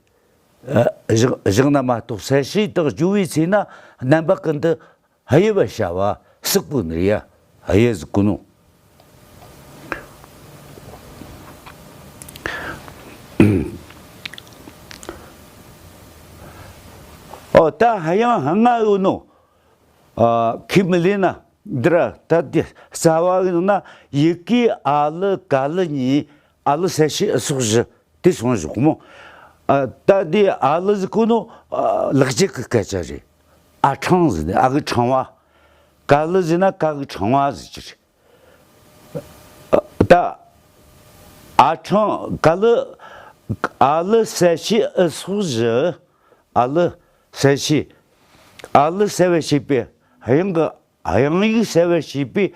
བཞག་བཞག་ན་མ་གཏོགས། གསལ་བྱེད་དང་སྦྱོར་བའི་ཚེ་ན་རྣམ་པ་ཀུན་ཏུ་དབྱེ་བ་བྱ་བ་སྲིད་པོ་ནི་ཡ། དབྱེ་ཟིག་གོ་ནོ། ཨོ་ད་དབྱངས་ལྔ་ཡོད་ནོ། ཨ་ཁས་མི་ལེན་ན་འདི་ར་ད་དེ་རྩ་བ་ཡིན་ན་ཡི་གེ་ཨ་ལི་ཀ་ལི་གཉིས། ཨ་ལི་གསལ་བྱེད་ཨི་སོགས་བཞི་དེ་སོང་བཞག་མོ། ཨ་ད་དེ་ཨ་ལི་ཟེར་གོ་ནོ། ཨ་ལེགས་བྱས་ཀྱི་སྐད་ཆ་རེད། ཨ་ཕྲེང་ཟེར་ནས་ཨ་གི་ཕྲེང་བ། ཀ་ལི་ཟེར་ན་ཀ་གི་ཕྲེང་བ་ཟེར་གྱི་རེད། ད་ཨ་ཕྲེང་ཀ་ལི། ཨ་ལི་གསལ་བྱེད་ཨི་སོགས་བཞི། ཨ་ལི་གསལ་བྱེད། ཨ་ལི་གསལ་བར་བྱེད་པའི་དབྱངས་ཀྱི་དབྱངས་ཡིག་གསལ་བར་བྱེད་པའི་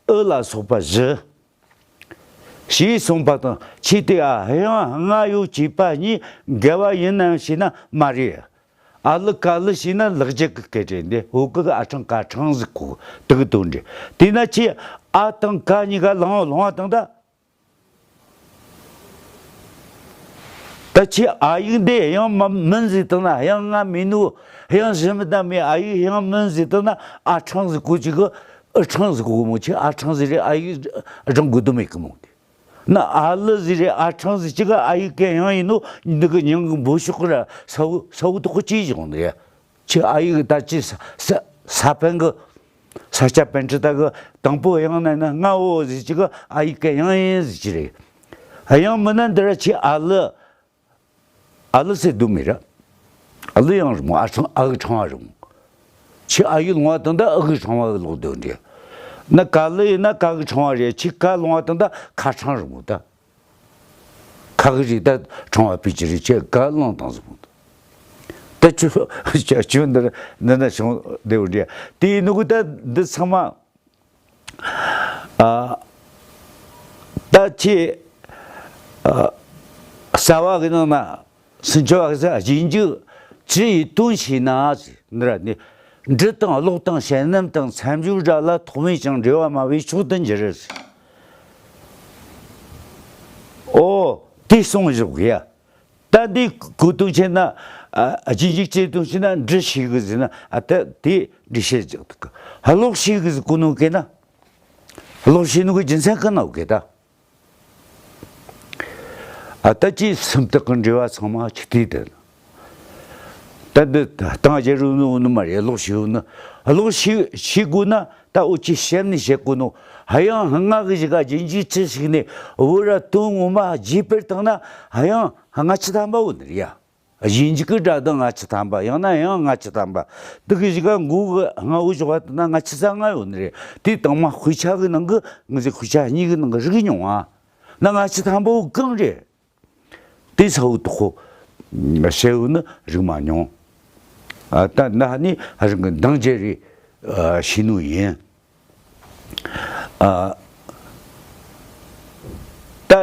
ཨི་ལ་སོགས་པ་བཞི། ཞེས་གསུངས་པ་དང་། ཆོས་དེ་ཨ་དབྱངས་ལྔ་ཡོད་ཅེས་པ་གཉིས་འགལ་བ་ཡིན་ནམ་ཞེ་ན་མ་རེད། ཨ་ལི་ཀ་ལི་ཞེ་ན་ལེགས་བྱས་ཀྱི་སྐད་རེད། འདི་འོ་ཀི་གི་ཨ་ཕྲེང་ཀ་ཕྲེང་ཟེར་གོ་དེ་གི་དོན་རེད། དེས་ན་ཁྱེད་ཨ་དང་ཀ་གཉིས་ཀ་ལོང་ལོང་བ་དང་ད། ད་ཁྱེད་ཨ་ཡིག་འདི་དབྱངས་མ་མིན་ཟེར་བཏང་ན། དབྱངས་ལྔ་མིན་ནོ། དབྱངས་བཞི་མིན་ད་མེད། ཨ་ཡིག་དབྱངས་མིན་ཟེར་བཏང་ན་ཨ་ཕྲེང་ཟེར་གོ་ཅིག་གི་ཨི་ཕྲེང་ཟེར་གོ་གི་མོ། ཁྱེད་ཨ་ཕྲེང་ཟེར་རེད། ཨ་ཡིག་སྦྱང་དགོས་དོན་མེད་གི་མོ། དེ་ན་ཨ་ལི་ཟེར་རེད། ཨ་ཕྲེང་ཟེར་ཅིག་གི་ཨ་ཡིག་གི་དབྱངས་ཡིན་ནོ། འདི་གི་མྱིང་གི་འབོད་ཤོག་གི་ར་ས་བོ་ས་བོ་དོག་གི་ཅི་བྱུང་འདི་ཡ། ཁྱེད་ཨ་ཡིག་ད་ཅི་ས་ས་ས་པན་གི་ས་སྐྱ་པཎྜི་ཏ་གི་དང་པོ་དབྱངས་ན་ན་ལྔ་བོ་ཟེར་ཅིག་གི་ཨ་ཡིག་གི་དབྱངས་ཡིན་ཟེར་གྱི་རེད། དབྱངས་མིན་ན་འདི་ར་ཁྱེད་ཨ་ལི། ཨ་ལི་ཟེར་དུ་མི་ར། ཨ་ལི་ཡང་རི་མོ། ཨ་ཕྲེང་ཨ་གི་ཕྲེང་བ་རི་མོ། ཁྱེད་ཨ་ཡིག་ལོང་བ་དང་ད་ཨ་གི་ཕྲེང་བ་གི་ལོག་དོན་རེད། ན་ཀ་ལི་ཡིན་ན་ཀ་གི་ཕྲེང་བ་རེད། ཁྱེད་ཀ་ལོང་བ་དང་ད་ཁ་ཕྲེང་རི་མོ་ད། ཁ་གི་རིགས་ད་ཕྲེང་བ་སྤུས་ཀྱི་རིགས་ཁྱེད་ཀ་ལོང་དང་ཟེར་མོ་ད། ད་ཆུ་ཆུ་འདིར་འདི་ན་བྱུང་བདེ་བོ་འདྲ། དེའི་ནུ་གུ་ད་འདི་ཚང་མ། ཨ་ད་ཁྱེད་ཨ་རྩ་བ་གི་ནང་ན་སུམ་ཅུ་པ་གི་ས་རྗེས་འཇུག་ཅི་ཡི་དོན་ཞེ་ན་ཟེར་འདི་ར་ནི། འབྲི་དང་ཀློག་དང་བཤད་ནམ་དང་མཚམས་སྦྱོར་སྒྲ་ལ་ཐོགས་མེད་ཅིང་འབྲེལ་བ་སྨྲ་བའི་མཆོག་ཏུ་འགྱུར་ཟེར། ཨོ་དེ་གསུངས་བཞག་གི་ཡ། ད་འདི་གོ་དོན་ཆེ་ན། ཨ་རྗེས་འཇུག་ཅི་དོན་ཞེ་ན་འབྲི་ཤེས་གི་ཟེར་ན། ཨ་ད་དེ་འབྲི་ཤེས་ཀྱི་འདུག་གི། ཀློག་ཤེས་གི་ཟེར་གོ་ནོ་གི་ན། ཀློག་ཤེས་ནོ་གི་རྒྱུ་མཚན་གི་ན་འོ་གི་ད། ཨ་ད་ཅི་སུམ་རྟགས་གི་འབྲེལ་བ་ཚང་མ་ཅིག་དེ་དེ། ད་འདི་དང་རྒྱལ་རུ་ནོ་ནི་མ་རེད། ཀློག་ཤེས་ནི། ཀློག་ཤེས་ཤེས་དགོས་ན། ད་འུ་ཅི་ཞིབ་ནས་བཤད་དགོས་ནོ། དབྱངས་ལྔ་གི་ཞིག་ག་རྗེས་འཇུག་ཅི་ཞིག་ནས་འུ་ར་དོན་ངོ་མ་རྗེས་པར་བཏང་ན་དབྱངས་ལྔ་བཅུ་ཐམ་པ་འོ་ནི་རེད་ཡ། རྗེས་འཇུག་གི་སྒྲ་གདངས་སྔ་ཕྱི་ཐམ་པ། ཡང་ན་ཡང་སྔ་ཕྱི་ཐམ་པ། འདི་གི་གཞུག་ག་མགོ་གི་སྔ་བོ་ཞོག་པ་དེ་ན་སྔ་ཕྱི་ས་ལྔ་ཡོད་ནི་རེད། དེ་དང་མ་དཔེ་ཆ་གི་ནང་གི་ང་ཚོའི་དཔེ་ཆ་གཉིས་ཀྱི་ནང་གི་རིག་མྱོང་ཨ། ན་སྔ་ཕྱི་ཐམ་པ་བོ་གང་རེད། དེ་ས་བོ་དོ་ཁོ་ཤེས་བོ་ནི་རིག་མ་མྱོང་། ཨ་ད་ན་ནི་རིག་གི་འདང་རྒྱལ་རེ་ཤེས་ནོ་ཡིན། ཨ་ད་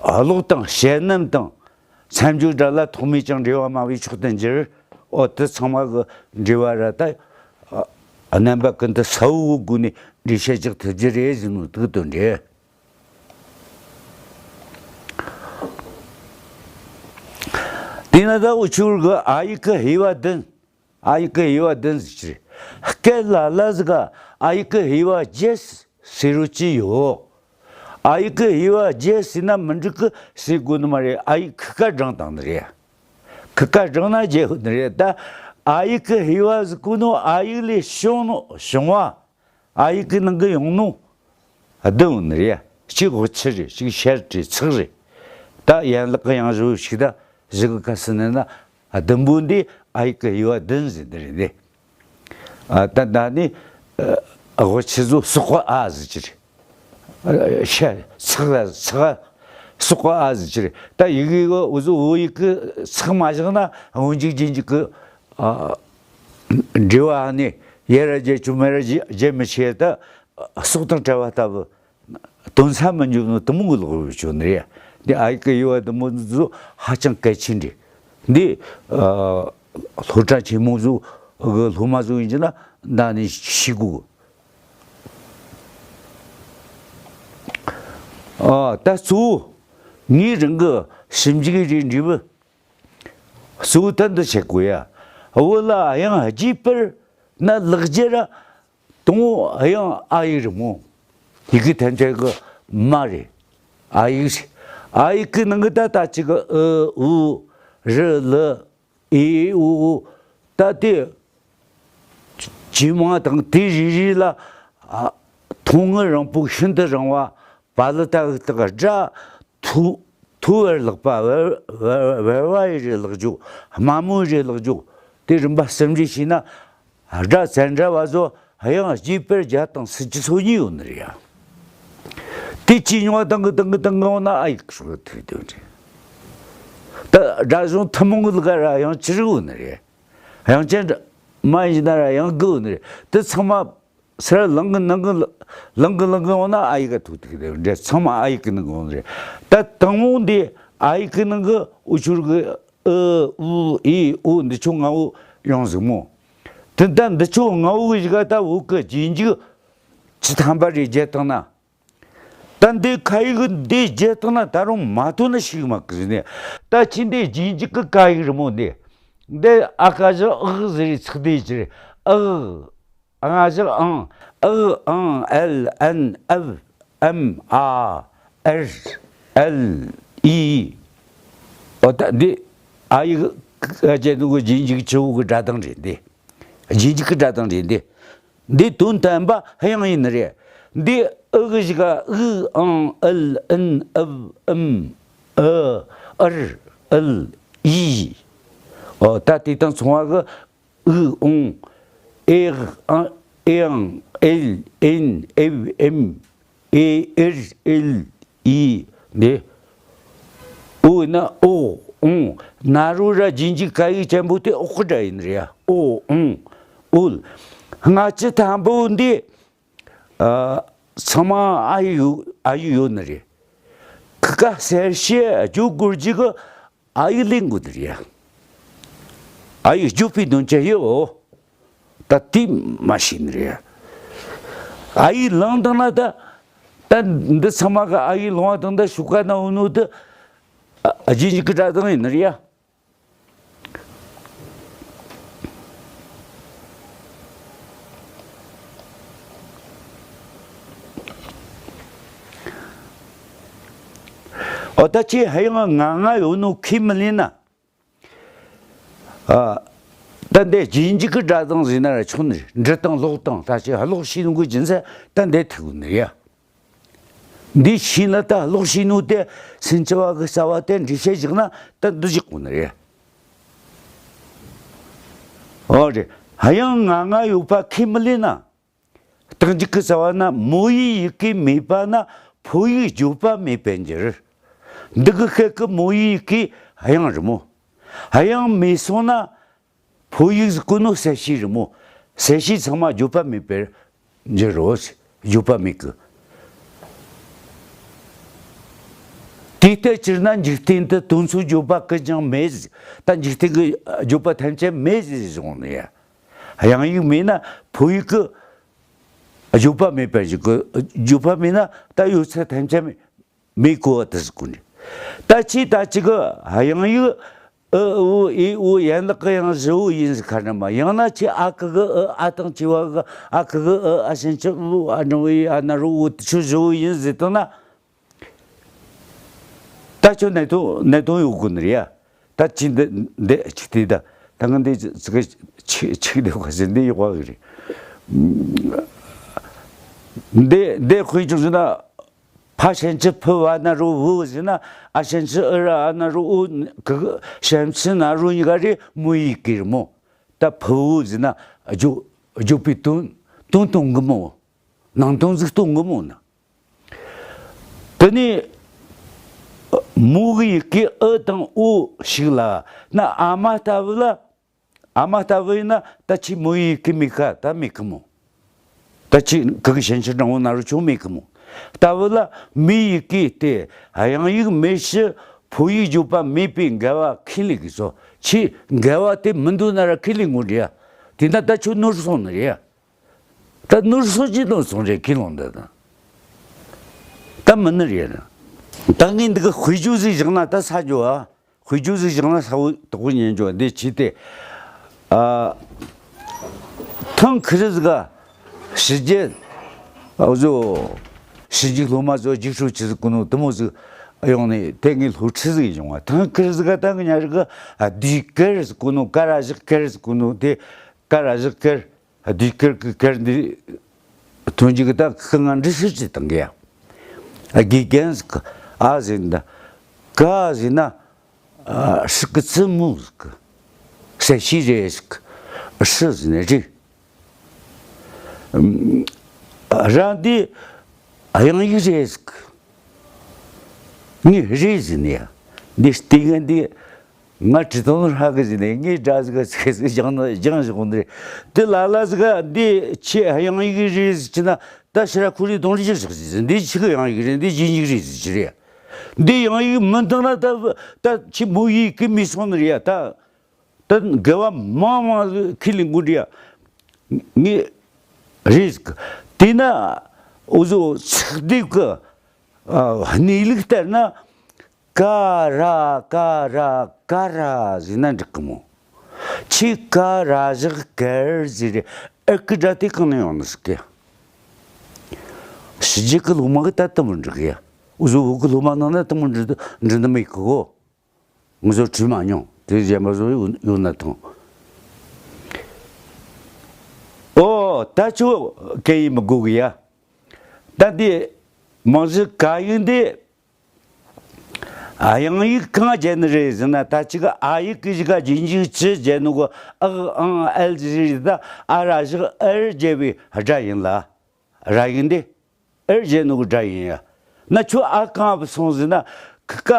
ཀློག་དང་བཤད་ནམ་དང་། མཚམས་སྦྱོར་སྒྲ་ལ་ཐོགས་མེད་ཀྱང་འབྲེལ་བ་སྨྲ་བའི་མཆོག་ཏུ་འགྱུར། འོ་དེ་ཚང་མ་གི་འབྲེལ་བ་ར་ད་རྣམ་པ་ཀུན་ཏུ་ས་བོ་གི་སྒོ་ནས་འགྲེལ་བཤད་རྒྱག་ཐུབ་རྒྱུ་རེད་ཟེར་ནོ་དེ་དོན་རེད། དེས་ན་ད་འུ་ཆོར་གི་ཨ་ཡིག་གི་དབྱེ་བ་བདུན། ཨ་ཡིག་གི་དབྱེ་བ་བདུན་ཟེར་གྱི་རེད། སྐད་ལ་ལ་ཟིག་ག་ཨ་ཡིག་གི་དབྱེ་བ་བརྒྱད་ཟེར་རོ་ཅི་ཡོད། ཨ་ཡིག་གི་དབྱེ་བ་བརྒྱད་ཟེར་ན་མི་འགྲིག་གི་ཟེར་དགོས་ནི་མ་རེད། ཨ་ཡིག་ཁི་ཀ་བགྲངས་བཏང་ནི་རེད། ཁི་ཀ་བགྲངས་ན་བརྒྱད་ཡོད་ནི་རེད། ད་ཨ་ཡིག་གི་དབྱེ་བ་ཟེར་གོ་ནོ་ཨ་ཡིག་ལས་བྱུང་ནོ་བྱུང་བ། ཨ་ཡིག་གི་ནང་གི་ཡོང་ནོ་བདུན་ཡོད་ནི་རེད། གཅིག་དབུ་ཕྱི་རེད། གཅིག་ཤད་རེད། ཚེག་རེད། ད་ཡན་ལག་གི་ཡང་བཞི་ཞིག་ད་བཞི་གི་ཁ་ཟེར་ནས་ན་བདུན་པོ་འདི་ཨ་ཡིག་གི་དབྱེ་བ་བདུན་ཟེར་ནི་རེད་འདི། ཨ་ད་ད་ནི་ཨ་དབུ་ཕྱི་ཚོ་སོག་པ་ཨ་ཟེར་གྱི་རེད། ཤད་ཚེག་ལ་ཚེག་སོག་པ་ཨ་ཟེར་གྱི་རེད། ད་ཡི་གེ་གི་འུ་ཚོ་བོད་ཡིག་གི་ཚེག་མ་བཞག་ན་སྔོན་འཇུག་རྗེས་འཇུག་གི་ཨ་འབྲེལ་བ་ནི་ཡར་ར་བརྒྱབ་ཆོག་མར་ར་བརྒྱབ་མི་ཤེས། ད་སོག་དང་བྲལ་བ་ལྟ་བུ། དོན་ས་མི་འཇོག་ནོ་དེ་མོ་གི་ལོག་རུ་བྱུང་ནི་རེད། འདི་ཨ་ཡིག་གི་དབྱེ་བ་དེ་མོ་ཚོ་ཧ་ཅང་གལ་ཆེན་རེད། འདི་ཨ་སློབ་གྲྭ་ཆེན་མོ་ཚོ་གི་སློབ་མ་ཚོ་ཡིན་གྱི་ན་ད་ནི་ཤེས་དགོས། ཨ་ད་གཙོ་བོ་ངའི་རང་གི་ཞིབ་འཇུག་རེ་འབྲས་བུ་གཙོ་བོ་ད་འདི་བྱེད་དགོས་ཡ། བོད་ལ་དབྱངས་རྒྱས་པར་ན་ལེགས་སྦྱར་ར། དང་པོ་དབྱངས་ཨ་ཡིག་རེད་མོ། ཡི་གེ་ཐམས་ཅད་ཀྱི་མ་རེད། ཨ་ཡིག་རེད། ཨ་ཡིག་གི་ནང་གི་ད་ལྟ་གཅིག་གི་ཨི་ཨུ་རི་ལི་ཨི་ཨུ་ཨུ། ད་དེ་ཇེ་མང་དང་དེ་རེ་རེ་ལ་ཨ་མཐོང་ངེས་རང་པོ་ཤིན་ཏུ་རིང་བ། བ་ལི་ཏ་གི་སྟག་སྒྲ་མཐོ་མཐོ་བར་ལེགས་པ། བར་བར་བ་ཡི་རེ་ལེགས་འཇོག་དམའ་མོ་ཡི་རེ་ལེགས་འཇོག་དེ་རིམ་པ་གསུམ་རེ་བྱས་ན། སྒྲ་ཙན་དྲ་བ་ཚོ་དབྱངས་རྒྱས་པར་བརྒྱ་དང་སུམ་ཅུ་སོ་གཉིས་ཡོད་ནི་རེད་ཡ། དེ་ཇེ་ཉུང་བ་དང་གི་དང་གི་དང་གི་འོང་ན་ཨ་ཡིག་ཤོག་ཐུག་དོན་རེད། ད་སྒྲ་གཞུང་ཐུན་མོང་གི་ལུགས་ཀ་ར་དབྱངས་བཅུ་དྲུག་ཡོད་ནི་རེད། དབྱངས་ཅན་མ་ཡིན་ན་ར་དབྱངས་དགུ་ཡོད་ནི་རེད། དེ་ཚང་མ་སར་ལང་གི་ནང་གི་ལང་གི་ལང་གི་འོང་ན་ཨ་ཡིག་ག་ཐུག་ཐུག་དེ་འདྲ་ཚང་མ་ཨ་ཡིག་གི་ནང་གི་འོང་རེད། ད་དང་པོ་འདི་ཨ་ཡིག་གི་ནང་གི་འུ་ཆོར་གི་ཨི་ཨུ་ཨི་ཨུ་འདི་ཆོ་ལྔ་བོ་ཡོང་ཟིག་མོ། དེ་ད་འདི་ཆོ་ལྔ་བོ་གི་གཞུག་ག་ད་བོད་གི་རྗེས་འཇུག་བཅུ་ཐམ་པ་རེ་བརྒྱབ་བཏང་ན། ད་འདི་ཁ་ཡིག་འདི་བརྒྱབ་བཏང་ན་ད་རུང་མ་ཐོན་ན་ཞིག་མ་གི་ཟིན་ནས། ད་ཁྱེད་འདི་རྗེས་འཇུག་གི་ཁ་ཡིག་རི་མོ་འདི། འདི་ཨ་ཁ་བཞག་ཨག་ཟེར་རེ་ཚིག་འདི་ཅི་རེད། ཨག་ཨང་ཞག་ཨང་། ཨག་ཨང་། ཨལ་ཨན། ཨབ་ཨམ། ཨ་ཨར། ཨལ་ཨི། འོ་ད་འདི་ཨ་ཡིག་ཨ་ཅེ་ནུ་གི་རྗེས་འཇུག་ཆུ་བོ་གི་སྒྲ་གདངས་རེད་འདི། རྗེས་འཇུག་གི་སྒྲ་གདངས་རེད་འདི། འདི་དོན་དམ་པ་དབྱངས་ཡིན་ནི་རེད། འདི་ཨག་གཞུག་ག་ཨུ་ཨང་། ཨལ་ཨན། ཨབ་ཨམ། ཨ་ཨར། ཨལ་ཨི། འོ་ད་དེ་དང་མཚུངས་པ་གི་ཨུ་ཨོང་། ཨེ་ཨང་། ཨེ་ཨང་། ཨེལ་ཨེན། ཨེབ་ཨེམ། ཨེ་ཨེར་ཨེལ་ཨི་འདི། ཨོ་ན་ཨོ་ཨོང་། ན་རོ་ར་རྗེས་འཇུག་ཁ་ཡིག་ཅན་པོ་དེ་ཨོ་ཁི་སྒྲ་ཡིན་རེད་ཡ། ཨོ་ཨོང་། ཨོལ། སྔ་ཕྱི་ཐམ་པོ་འདི་ཨ་ཚང་མ་ཨ་ཡིག་ཡོད། ཨ་ཡིག་ཡོད་ནི་རེད། ཁི་ཀ་གསལ་བཤད་བརྗོད་དགོས་རྒྱུ་གི་ཨ་ཡིག་ལེན་དགོས་ནི་རེད། ཨ་ཡིག་བརྗོད་པའི་དོན་ཆེན་ཡོད། ད་དེ་མ་ཤེས་ནི་རེད། ཨ་ཡིག་བླངས་བཏང་ན་ད། ད་འདི་ཚང་མ་གི་ཨ་ཡིག་བླངས་བཏང་ད་ཤུགས་ཀ་ན་འོ་ནོ་དེ་ཨ་རྗེས་འཇུག་གི་སྒྲ་གདངས་ཡིན་ནི་རེད་ཡ། འོ་ད་ཁྱེད་ཧ་ཡང་ང་ང་ཡོད་ནོ་ཁས་མི་ལེན་ན། ཨ། ད་འདི་རྗེས་འཇུག་གི་སྒྲ་གདངས་ཟེར་ན་ར་ཆོག་ནི་རེད། འབྲི་སྟངས་ཀློག་སྟངས་ད་ཅི་ཀློག་ཤེས་ནོ་གི་རྒྱུ་མཚན་ད་འདི་ཐུག་ནི་རེད། འདི་ཤེས་ན་ད་ཀློག་ཤེས་ནོ་དེ་སེམས་ཅན་བ་གི་རྩ་བ་དེ་འགྲེལ་བཤད་བཞག་ན་ད་འདི་བཞག་གོ་ནི་རེད། ཨོ་རེད། དབྱངས་ང་ང་ཡོད་པ་ཁས་མི་ལེན་ན། རྟགས་འཇུག་གི་རྩ་བ་ན་མོ་ཡི་ཡི་གེ་མེད་པ་ན་ཕོ་ཡིག་བརྗོད་པ་མེད་པར་འགྱུར། འདི་གི་སྐད་ཀྱི་མོ་ཡི་ཡི་གེ་དབྱངས་རེད་མོ། དབྱངས་མེད་སོང་ན་ཕོ་ཡིག་ཟེར་གོ་ནོ་གསལ་བྱེད་རེད་མོ། གསལ་བྱེད་ཚང་མ་བརྗོད་པ་མེད་པར་འགྱུར་རོ། བརྗོད་པ་མེད་གི། དེ་ལྟར་གྱུར་ན་འཇིག་རྟེན་དུ་དོན་ཚུལ་བརྗོད་པ་ཀུན་ཀྱང་མེད། ད་འཇིག་རྟེན་གྱི་བརྗོད་པ་ཐམས་ཅད་མེད་ཟེར་གསུངས་ནས་ཡ། དབྱངས་ཡིག་མེད་ན་ཕོ་ཡིག་གི་བརྗོད་པ་མེད་པར་འགྱུར་གི། བརྗོད་པ་མེད་ན་ད་ཡོད་ཚད་ཐམས་ཅད་མེད་གོ་བ་དེ་ཟེར་གོ་ནི། ད་ཁྱེད་ད་ཅི་གི་དབྱངས་ཡིག་ཨི་ཨུ་ཨི་ཨུ་ཡན་ལག་གི་ཡང་བཞི་བོ་ཡིན་ཟེར་ཁ་ན་མ། ཡང་ན་ཁྱེད་ཨ་ཁུ་གི་ཨི། ཨ་དང་བྱེ་བ་གི་ཨ། ཁུ་གི་ཨི། ཨ་ཞབས་ཀྱུ་ཨུ། ཨ་འགྲེང་བུ་ཨི། ཨ་ན་རོ་ཨུ། ཁྱོད་བཞི་བོ་ཡིན་ཟེར་བཏང་ན། ད་ཁྱོད་གནད་དོན་གནད་དོན་ཡོད་དགོས་ནི་རེད་ཡ། ད་ཅི་འདི་འདི་ཅི་དེ་ད་ད་ང་འདི་ཅི་གི་ཆིག་ཆིག་འདི་ག་ཟེར་འདི་ཡོད་ག་གི་རེད། འདི་འདི་དཔེ་ཅིག་ཟེར་ན། ཕ་ཞབས་ཀྱུ་ཕུ། བ་ན་རོ་བུ་ཟེར་ན། ཨ་ཞབས་ཀྱུ་ཨུ་ར། ཨ་ན་རོ་ཨུ། གི་གི་ཞབས་ཀྱུ་ན་རོ་གཉིས་ཀ་རེད། མོ་ཡི་གེ་རེད་མོ། ད་ཕུ་བོ་ཟེར་ན་བརྗོད་བརྗོད་པའི་དོན་དོན་གཏོང་གི་མོ། ནང་དོན་ཟིག་གཏོང་གི་མོ་ན། དེ་ནས་མོ་གི་ཡི་གེ་ཨུ་དང་ཨོ་ཞིག་ལ་ན། ཨ་མ་ལྟ་བུ་ལ། ཨ་མ་ལྟ་བུ་ཡིན་ན་ད་ཁྱེད་མོ་ཡི་གེ་མེད་ཀ་ད་མེད་གི་མོ། ད་ཁྱེད་གི་གི་ཞབས་ཀྱུ་འགྲེང་བུ་ན་རོ་ཆུང་མེད་གི་མོ། ལྟ་བུ་ལ་མོའི་ཡི་གེ་སྟེ་དབྱངས་ཡིག་མེད་ཕྱིར་ཕོ་ཡིག་བརྗོད་པ་མེད་པའི་འགལ་བ་ཁས་ལེན་གི་སོ། ཁྱེད་འགལ་བ་དེ་མི་འདུག་ན་ར་ཁས་ལེན་དགོས་རེད་ཡ། དེ་ན་ད་ཁྱོད་ནོར་སོང་ནི་རེད་ཡ། ད་ནོར་སོང་ཅི་ལོང་སོང་རེད་ཁས་ལོང་འདི་ན། ད་མི་ནི་རེད། ད་ངས་འདི་གི་དཔེ་བརྗོད་ཟིག་བཞག་ན་ད་ས་རྒྱུ་བ། དཔེ་བརྗོད་ཟིག་བཞག་ན་ས་བོ་དོག་པོ་ཉན་རྒྱུ་བ་འདི་ཅི་སྟེ། ཨ། ཐང་ཁི་རི་ཟིག་ག་ཕྱི་རྒྱལ། ཨ་བཟོ། ཕྱི་རྒྱལ་སློབ་མ་ཚོ་རྒྱུགས་སྤྲོད་ཆི་ཟིག་གོ་ནོ་དུ་མོ་ཟིག་ཡོང་ནས་དེ་ངས་སློབ་ཁྲིད་ཟིག་ཡོང་བ། ཐང་ཁི་རི་ཟིག་ག་ད་ངི་ཉ་རི་གི་ཨ་དུས་ཀར་ཟིག་གོ་ནོ། ཀ་ར་བཞག་ཀར་ཟིག་གོ་ནོ་དེ། ཀ་ར་བཞག་ཀར། དུས་ཀར་གི་ཀར་འདི་ཐོན་རྒྱུ་གི་ད་ཁི་ང་འདྲི་ཤེས་ཅི་དང་གི་ཡ། དགེ་རྒན་ཟིག་གི་ཨ་ཟེར་ན། ཀ་ཟེར་ན་ཨ་ཧྲི་གི་ཙི་མོ་ཟིག་གི་གསལ་བྱེད་རེད་ཟིག་གི། ཧྲི་ཟེར་ན་རེད། ར་འདི་དབྱངས་ཡིག་རེད་ཟིག་གི། ངས་རེད་ཟེར་ནས་ཡ། འདི་ལྟས་ངན་འདི། ང་བྲིས་དང་ཧྲ་གི་ཟིན་ནས་ངའི་སྒྲ་ཟིག་ཟིག་ཟིག་སྦྱང་ན་སྦྱང་བཞག་འདི་རེད། དེ་ལ་ལ་ཟིག་འདི་ཆེ་དབྱངས་ཡིག་རེད་ཟེར་གྱི་ན། ད་ཕྱི་ར་ཁོ་རེ་གདོང་རིས་ཞིག་ཟིག་ཟིན། འདི་ཆི་གི་དབྱངས་ཡིག་རེད། འདི་རྗེས་འཇུག་རེད་ཟེར་གྱི་རེད། འདི་དབྱངས་ཡིག་མིན་དང་ན་ད་ད་ཆི་མོ་ཡིག་གི་མི་སོང་ནི་རེད་ཡ། ད་ད་འགལ་བ་མང་མང་ཟིག་ཁས་ལེན་དགོས་རེད་ཡ། ངས་རེད་ཟིག་དེ་ན་འུ་ཟོ་ཚིག་སྡེབ་གི་ཨ་གནས་ལུགས་ལྟར་ན། ཀ་ར་ཀ་ར་ཀ་ར་ཟེར་ན་འགྲིག་གི་མོ། ཁྱེད་ཀ་ར་བཞག་ཀར་ཟེར་རེད། ཨར་གི་སྒྲ་དེ་གང་ནས་ཡོང་ནི་ཟིག་གི། ཕྱི་རྒྱལ་གི་སློབ་མ་གི་ད་དུ་མི་འགྲིག་གི་ཡ། འུ་ཟོ་བོད་གི་སློབ་མ་ནང་ན་དུ་མི་འགྲིག་འགྲིག་ནི་མེད་གི་གོ། ངུ་ཟོ་བྲིས་མ་མྱོང་དེ་གཞན་པ་ཟོ་ཡོད་ཡོད་ན་ཐང་། ཨོ་ད་ཁྱོད་སྐད་ཡིག་མི་དགོས་གི་ཡ། ད་འདི་མང་གཞི་ཀ་ཡིག་འདི། ཨ་དབྱངས་ཡིག་གང་བརྒྱབ་ནི་རེད་ཟེར་ན། ད་ཅིག་ཨ་ཡིག་གི་གཞུག་ག་རྗེས་འཇུག་ཅི་བརྒྱབ་ནོ་གི། ཨག་ཨང་ཨལ་ཟེར་རེད། ད་ཨ་ར་བཞག་ཨར་བརྒྱབ་པའི་སྒྲ་ཡིན་ལ། ར་ཡིག་འདི་ཨར་བརྒྱབ་ནོ་གི་སྒྲ་ཡིན་ཡ། ན་ཁྱོད་ཨ་གང་བུད་སོང་ཟེར་ན། ཁི་ཀ་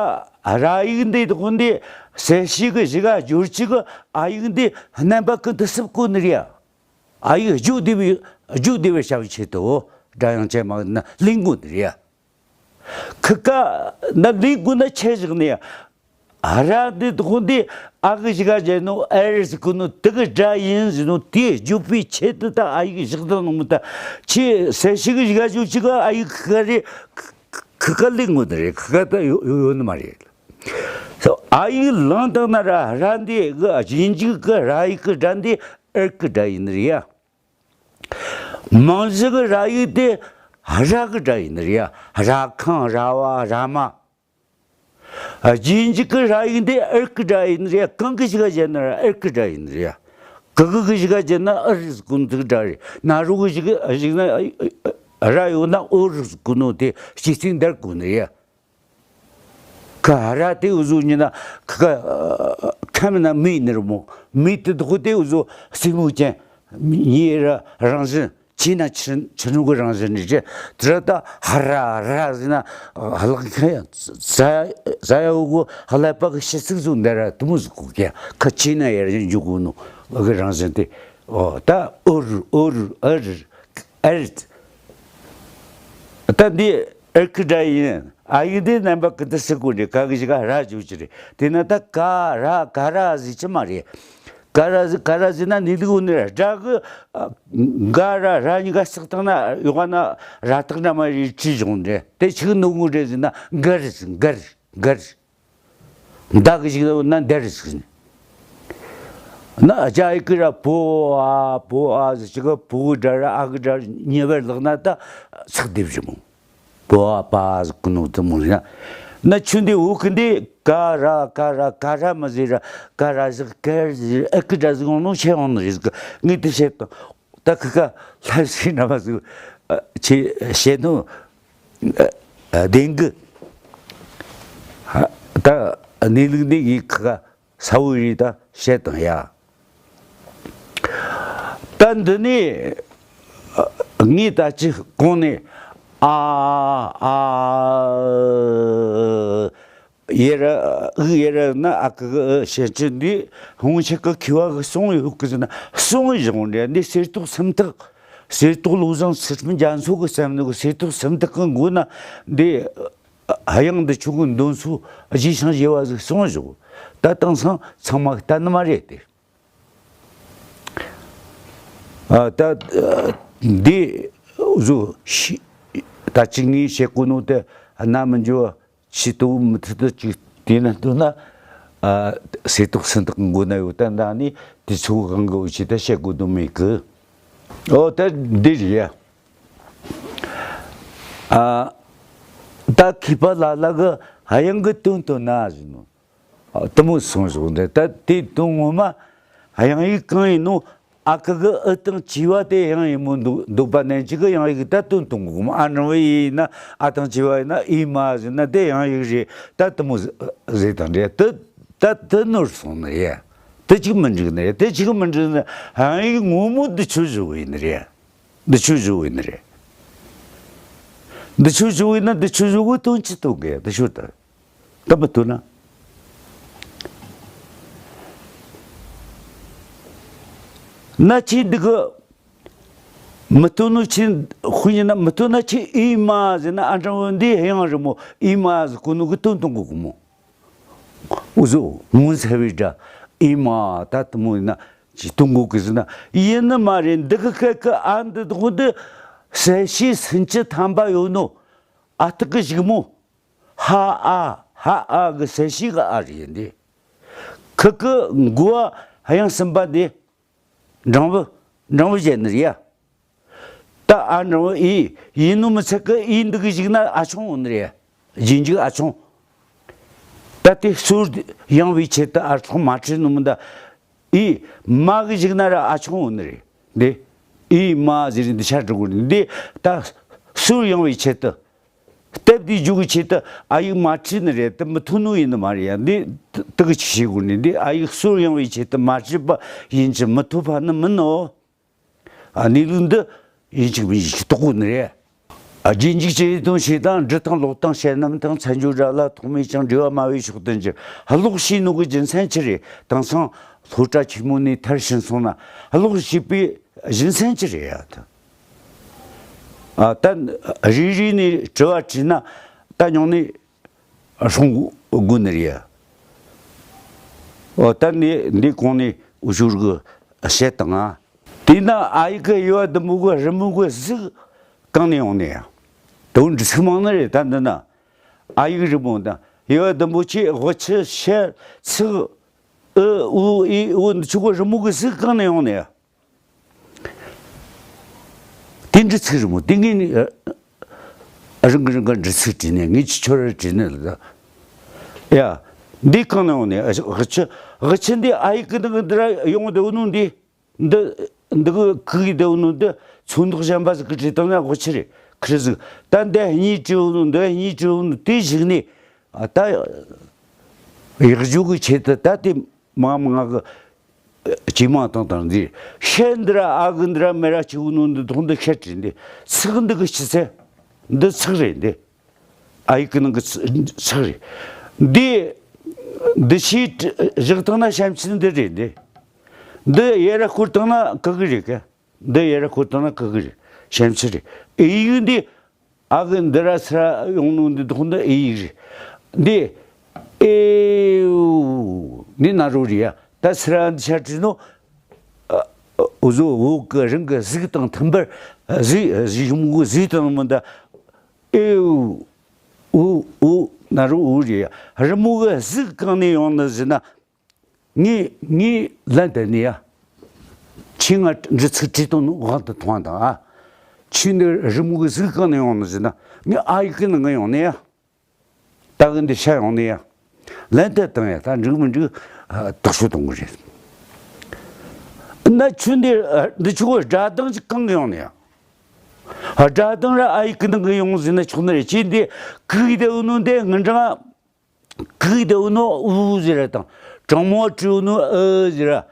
ར་ཡིག་འདི་དགོན་འདི་གསལ་བྱེད་གི་གཞུག་ག་སྦྱོར་བྱེད་གི་ཨ་ཡིག་འདི་རྣམ་པ་ཀུན་ཏུ་སུབ་གོ་ནི་རེད་ཡ། ཨ་ཡིག་བརྗོད་བདེ་བའི་བརྗོད་བདེ་བའི་བྱ་བའི་ཆེད་དུ་སྒྲ་དབྱངས་ཅན་མ་ན་ལེན་དགོས་ནི་རེད་ཡ། ཁི་ཀ་ན་ལེན་དགོས་ན་ཆེ་བཞག་ནས། ཨ་ར་འདི་དགོན་འདི་ཨ་གི་གཞུག་ག་བརྒྱབ་ནོ་ཨར་ཟེར་གོ་ནོ་དེ་གི་སྒྲ་ཡིན་ཟེར་ནོ་དེ་བརྗོད་པའི་ཆེད་དུ་ད་ཨ་ཡིག་བཞག་དང་ནོ་མི་ད། ཁྱེད་གསལ་བྱེད་གི་གཞུག་ག་བརྗོད་ཅིག་ག་ཨ་ཡིག་ཁི་ཀ་རེད། ཁི་ཀ་ལེན་དགོས་ནི་རེད། ཁི་ཀ་ད་ཡོད་ཡོད་ནི་མ་རེད། ཨ་ཡིག་ལེན་དང་ན་ར་ར་འདི་གི་རྗེས་འཇུག་གི་ར་ཡིག་གི་སྒྲ་འདི་ཨར་གི་སྒྲ་ཡིན་ནི་རེད་ཡ། མང་གཞི་གི་ར་ཡིག་དེ་ར་གི་སྒྲ་ཡིན་ནི་རེད་ཡ། ར་ཁང་ར་བ་ར་མ། རྗེས་འཇུག་གི་ར་ཡིག་འདི་ཨར་གི་སྒྲ་ཡིན་ནི་རེད་ཡ། གང་གི་གཞུག་ག་བརྒྱབ་ན་ར་ཨར་གི་སྒྲ་ཡིན་ནི་རེད་ཡ། གི་གི་གི་གཞུག་ག་བརྒྱབ་ན་ཨར་ཟེར་གོ་ནོ་དེ་གི་སྒྲ་རེད། ན་རོ་གི་གཞུག་ག་གཞུག་ན་ར་ཡོད་ན་ཨོ་རུ་ཟེར་གོ་ནོ་དེ་སྐྱེད་ཚིག་འདར་གོ་ནི་རེད་ཡ། ཁ་ར་དེ་འུ་ཟོ་ཉི་ན་ཁ་ཁ་ཁམ་ན་མི་ནི་རུ་མོ་མི་དེ་དག་དེ་འུ་ཟོ་སྲིན་མོ་ཅན་ཉི་ར་རང་བཞིན་ཆི་ན་ཆི་ཆི་ནུ་གི་རང་བཞིན་ནི་ཅི་དེ་ར་ད་ཧ་ར་ར་ཟི་ན་ཧ་ལག་ཁ་ཡ་ཟ་ཟ་ཡ་འུ་གོ་ཧ་ལ་པ་གི་ཤི་ཚིག་ཟོ་འདི་ར་དུ་མོ་ཟི་གོ་ཀྱ་ཁ་ཆི་ན་ཡར་བཞིན་འཇུག་གོ་ནོ་གི་རང་བཞིན་དེ། ཨོ་ད་ཨོ་རུ་ཨོ་རུ་ཨ་རུ་ཨ་རུ། ད་འདི་ཨར་ཁི་སྒྲ་ཡིན། ཨ་ཡིག་འདི་རྣམ་པ་ཀི་ཏི་སི་ཀུ་རེད། ག་གི་ཞིག་ག་ར་བཅུག་ཅི་རེད། དེ་ན་ད་ག་ར་ག་ར་ཟིག་ཅི་མ་རེད། ག་ར་ཟིག་ག་ར་ཟིག་ན་ནི་ལི་གུ་ནི་ར་སྒྲ་གི་ག་ར་ར་གཉིས་ཀ་སག་བཏང་ན་ཡོག་ན་ར་ཐག་འདྲ་མ་རེད་ཅི་བྱུང་རེད། དེ་ཆིག་ནུ་གུ་རེད་ཟིག་ན་ག་རེད་ག་རེད་ག་རེད། མདའ་གི་ཞིག་ན་འདར་ཞིག་ན་རྒྱ་ཡིག་གི་ར་པོ་ཨ་པོ་ཨ་ཟེར་ཞིག་གི་པོ་གི་སྒྲ་ར་ཨ་གི་སྒྲ་ཉེ་བར་ལག་ན་ད་ཚག་སྡེབ་རི་མོ་པོ་ཨ་པ་ཨ་ཟེར་གི་ནོ་དུ་མོ་ཡིན་ན་ཆུ་འདི་འུ་གི་འདི་ཀ་ར་ཀ་ར་ཀ་ར་མ་ཟེར་ར་ཀ་ར་ཟེར་ཀ་ར་ཟེར་ཨ་གི་སྒྲ་ཟེར་འོང་ནོ་ཆེ་འོང་ནོ་རེད་ཟེར་གི་ངས་དེ་བཤད་དང་། ད་ཁི་ཁ་ལྷ་སྲས་རྣམ་པ་ཚོ་ཆེ་བཤད་ནོ་བདེན་གི། ད་གནས་ལུགས་འདི་ཡི་ཁི་ཁ་ས་བོ་རི་ད་བཤད་དང་ཡ། ད་འདི་ནས་ངས་ད་ཅི་གོང་ནས་ཨ་ཨ། ཡེ་ར་ཨུ་ཡེ་ར་ན་ཨ་ཀི་གི་ཨུ་ཤེ་ཅི་འདི་ཧོང་ཆེ་གི་ཁི་བ་གི་སོང་ཡོད་གི་ཟེར་ན་སོང་བཞག་འདྲ་འདི་གསེར་ཏོག་སུམ་ཐག་གསེར་ཏོག་བློ་བཟང་ཚུལ་ཁྲིམས་རྒྱ་མཚོ་གི་བསམ་ནོ་གི་གསེར་ཏོག་སུམ་ཐག་གི་མགོ་ན་འདི་ཧ་ཡང་འདི་ཆུ་གི་འདོན་སོ་གཞི་ཤང་ཞེ་བ་ཟིག་སོང་བཞག་ད་དེང་སང་ཚང་མ་གཏན་ནི་མ་རེད་དེ། ཨ་ད་འདི་བཟོ་ཤི་ད་ཅི་ངས་བཤད་གོ་ནོ་དེ་རྣ་མི་འཇོ། ཆི་ཏུ་མི་ཐུ་ཏུ་ཅིག་དེ་ན་ཏུ་ན་ཨ་སེ་ཏོག་སེ་ཏོག་མགོ་ན་ཡོད་ད་འདང་ནི་དེ་ཚོ་གང་གི་འུ་ཆི་ད་བཤད་དགོས་དུ་མེད་གི། ཨོ་ད་འདི་རེད་ཡ། ཨ་ད་མཁས་པ་ལ་ལ་གི་ཧ་ཡང་གི་དོན་དུ་ན་ཟིན་ནོ། ཨ་དུ་མོ་སོང་ཟོག་འདི་ད་དེ་དོན་ངོ་མ་ཧ་ཡང་ཡིག་གང་ཡིན་ནོ། ཨ་ཁུ་གི་ཨུ་དང་བྱི་བ་དེ་ཡང་ཡིན་མོ་འདུག་འདུག་པ་ནན་ཅིག་གི་ཡང་ཡིག་ད་དོན་གཏོང་གོ་མོ། ཨ་ནང་བའི་ཡིན་ན་ཨ་དང་བྱི་བ་ཡིན་ན་ཨི་མ་ཟིན་ན་དེ་ཡང་ཡིག་རེད། ད་དུ་མོ་ཟེ་དང་རེད། དུ་ད་དུ་ནོར་སོང་ནི་རེད། དུ་ཅིག་མི་འགྲིག་ནི་རེད། དུ་ཅིག་མི་འགྲིག་ནི་ཨ་ཡིག་ངོ་མོ་འདི་ཆོས་བཞི་བོ་ཡིན་ནི་རེད། འདི་ཆོས་བཞི་བོ་ཡིན་ནི་རེད། འདི་ཆོས་བཞི་བོ་ཡིན་ན་འདི་ཆོས་བཞི་བོ་དོན་ཅི་སྟོན་གི་འདི་ཆོས་ལྟར། ད་མི་ཐུབ་ན། ན་ཆེ་འདི་གི་མི་ཐུབ་ནོ་ཆེ་དཔེ་ཡིན་ན་མི་ཐུབ་ན་ཆེ་ཨི་མ་ཟེར་ན་ཨ་འདྲ་བོ་འདི་ཡང་རི་མོ་ཨི་མ་ཟེར་གོ་ནོ་གི་དོན་གཏོང་གོ་གི་མོ། འུ་ཟོ་ངོ་མཚར་བའི་སྒྲ་ཨི་མ་ད་དུ་མོ་ཡིན་ན་ཅི་གཏོང་གོ་གི་ཟེར་ན་ཡིན་ནི་མ་རེད། འདི་གི་སྐད་ཀི་ཨ་འདི་དག་འདི་གསལ་བྱེད་སུམ་ཅུ་ཐམ་པ་ཡོད་ནོ་ཨ་ཐུག་གི་ཞིག་མོ། ཧ་ཨ་ཧ་ཨ་གི་གསལ་བྱེད་གི་ཨ་རེད་འདི། ཁི་ཀི་མགོ་ཨ་ཧ་ཡང་གསུམ་པ་འདི། འབྲིང་བུ་འབྲིང་བུ་བྱས་ནི་རེད་ཡ། ད་ཨ་འབྲིང་བུ་ཨི་ཡིན་ནོ་མི་ཚད་ཀི་ཨི་འདི་གི་ཞིག་ན་ཨ་ཆུང་འོང་ནི་རེད་ཡ། རྗེས་འཇུག་ཨ་ཆུང་། ད་དེ་སོར་ཡང་བའི་ཆེད་དུ་ཨ་ཐོག་མ་བྲིས་ནོ་མི་ད། ཨི་མ་གི་ཞིག་ན་ར་ཨ་ཆུང་འོང་ནི་རེད་འདི། ཨི་མ་ཟེར་འདི་ཆ་འགྲོ་གི་རེད་འདི། ད་སོར་ཡང་བའི་ཆེད་དུ། སྟབས་བདེ་རྒྱུ་གི་ཆེད་དུ་ཨ་ཡིག་མ་བྲིས་ནི་རེད་དེ་མི་ཐུབ་ནོ་ཡིན་ནི་མ་རེད་ཡ། འདི་དུ་གི་ཆི་བྱེད་དགོས་ནི་འདི་ཨ་ཡིག་སོར་ཡང་བའི་ཆེད་དུ་མ་བྲིས་པ་ཡིན་གྱི་མི་ཐུབ་པ་ནི་མིན་ནོ། ཨ་གནས་ལུགས་འདི་ཡིན་གཅིག་མིན་གཅིག་རྟོགས་དགོས་ནི་རེད། ཨ་རྗེས་འཇུག་ཅི་ཡིན་དོན་བྱེད་དང་འབྲི་དང་ཀློག་དང་བཤད་རྣམ་དང་མཚན་བརྗོད་སྒྲ་ལ་ཐོགས་མེད་ཀྱང་འབྲེལ་བ་སྨྲ་བའི་ཕྱོགས་དུ་འགྱུར། ཀློག་བྱས་ནོ་གི་རྒྱུ་མཚན་ཅི་རེད། དེང་སང་སློབ་གྲྭ་ཆེན་མོ་ནས་མཐར་ཕྱིན་སོང་ན་ཀློག་བྱས་པའི་རྒྱུ་མཚན་ཅི་རེད་ཡ་ད། ཨ་ད་རེ་རེ་ནས་དྲི་བ་དྲིས་ན་ད་ཉུང་ནས་སྲུང་དགོས་ནི་རེད། ཨོ་ད་ནི་འདི་གོང་ནས་འུ་ཆོར་གི་བཤད་དང་ང་། དེས་ན་ཨ་ཡིག་གི་དབྱེ་བ་དུམ་བུ་གི་རི་མོ་གི་གཟུགས་གང་ནས་ཡོང་ནས་ཡང་དོན་འདྲི་ཚིག་མང་ནི་རེད། ད་འདི་ན་ཨ་ཡིག་རི་མོ་དང་དབྱེ་བ་དུམ་བུ་ཆེ་དབུ་ཆུ་ཤ་ཚིག་ཨུ་ཨུ་ཨི་ཨུ་འདི་ཆོ་གི་རི་མོ་གི་གཟུགས་གང་ནས་ཡོང་ནས་ཡང་། དེ་འདྲི་ཚིག་རི་མོ་དེ་ངས་ནི་ཨ་རང་གི་རང་གི་འདྲི་ཚིག་བྲིས་ནས་ངས་ཅི་ཁྱོད་ར་བྲིས་ནས་ལ། ཡ། འདི་གང་ནས་ཡོང་ནས་ཨ་ཧ་ཆུ་ཧ་ཆུ་འདི་ཨ་ཡིག་གི་ནང་གི་འདི་ར་ཡོང་བསྡད་ནོ་འདི། འདི་འདི་གི་གི་གི་བསྡད་ནོ་འདི་ཚོན་མདོག་གཞན་པ་ཟིག་གི་བྲིས་བཏང་ན་ཧ་ཆུ་རེད་ཁི་རེད་ཟིག་ད་འདི་གཉིས་བྲིས་ནོ་འདི་གཉིས་བྲིས་ནོ་དེ་གཞིག་ནས། ད་ཡག་བྱུས་ཀྱི་ཆེད་དུ་ད་དེ་མ་མ་ང་གི་ཇེ་མང་དང་དང་འདི་ཤེས་འདི་ར་ཨ་གི་འདི་ར་མེ་ར་ཆུ་ནོ་འདི་དོན་འདི་ཤེས་དྲི་འདི་ཚིག་འདི་གི་ཕྱི་ཚེ་འདི་ཚིག་རེད་འདི། ཨ་ཡིག་གི་ནང་གི་ཚིག་རེད། འདི་འདི་ཤེས་བཞག་ཐང་ན་བྱམས་ཆེན་འདི་རེད་འདི། འདི་ཡེ་ར་ཁུར་ཐང་ན་ག་གི་རེད་ག། འདི་ཡེ་ར་ཁུར་ཐང་ན་ག་གི་རེད། བྱམས་ཆེན་རེད། ཨེ་ཡིག་འདི་ཨ་གི་འདི་ར་སི་ར་ཡོང་ནོ་འདི་དོན་འདི་ཨེ་ཡིག་རེད། འདི་ཨེ་འདི་ན་རོ་རེད་ཡ། ད་སི་ར་འདི་ཆ་བྲིས་ནོ། འུ་ཟོ་བོད་གི་རང་གི་གཟུགས་དང་མཐུན་པར་གཟུགས་གཞུང་གི་གཟུགས་དང་མི་འདྲ། ཨེ་འུ་འུ་འུ་ན་རོ་འུ་རེད་ཡ། རི་མོ་གི་གཟུགས་གང་ནས་ཡོང་ནི་ཟེར་ན། ངས་ངས་ལན་བཏབ་ནས་ཡ། ཁྱེད་ང་འདྲི་ཚིག་བྲིས་བཏང་ནོ་དབང་དུ་ཐོང་བ་དང་ཨ། ཁྱེད་འདི་རི་མོ་གི་གཟུགས་གང་ནས་ཡོང་ནི་ཟེར་ན། ངས་ཨ་ཡིག་གི་ནང་ང་ཡོང་ནས་ཡ། ད་གི་འདི་ཤ་ཡོང་ནས་ཡ། ལན་བཏབ་བཏང་ཡ། ད་འགྲིག་མི་འགྲིག་ཨ། དོགས་གཞི་གཏོང་གི་རེད། ན་ཁྱོད་འདི་ཨ། འདི་ཆུ་བོ་སྒྲ་གདངས་ཅིག་གང་གི་ཡོང་ནས་ཡ། སྒྲ་གདངས་ར་ཨ་ཡིག་གི་ནང་གི་ཡོང་ཟེར་ན་ཆོག་ནི་རེད། ཁྱེད་འདི་གུག་དེ་འུ་ནོ་འདི་ངི་འདྲ། གུག་དེ་འུ་ནོ་འུ་ཟེར་ར་དང་། དྲང་མོ་བྲིས་འུ་ནོ་ཨུ་ཟེར་ར།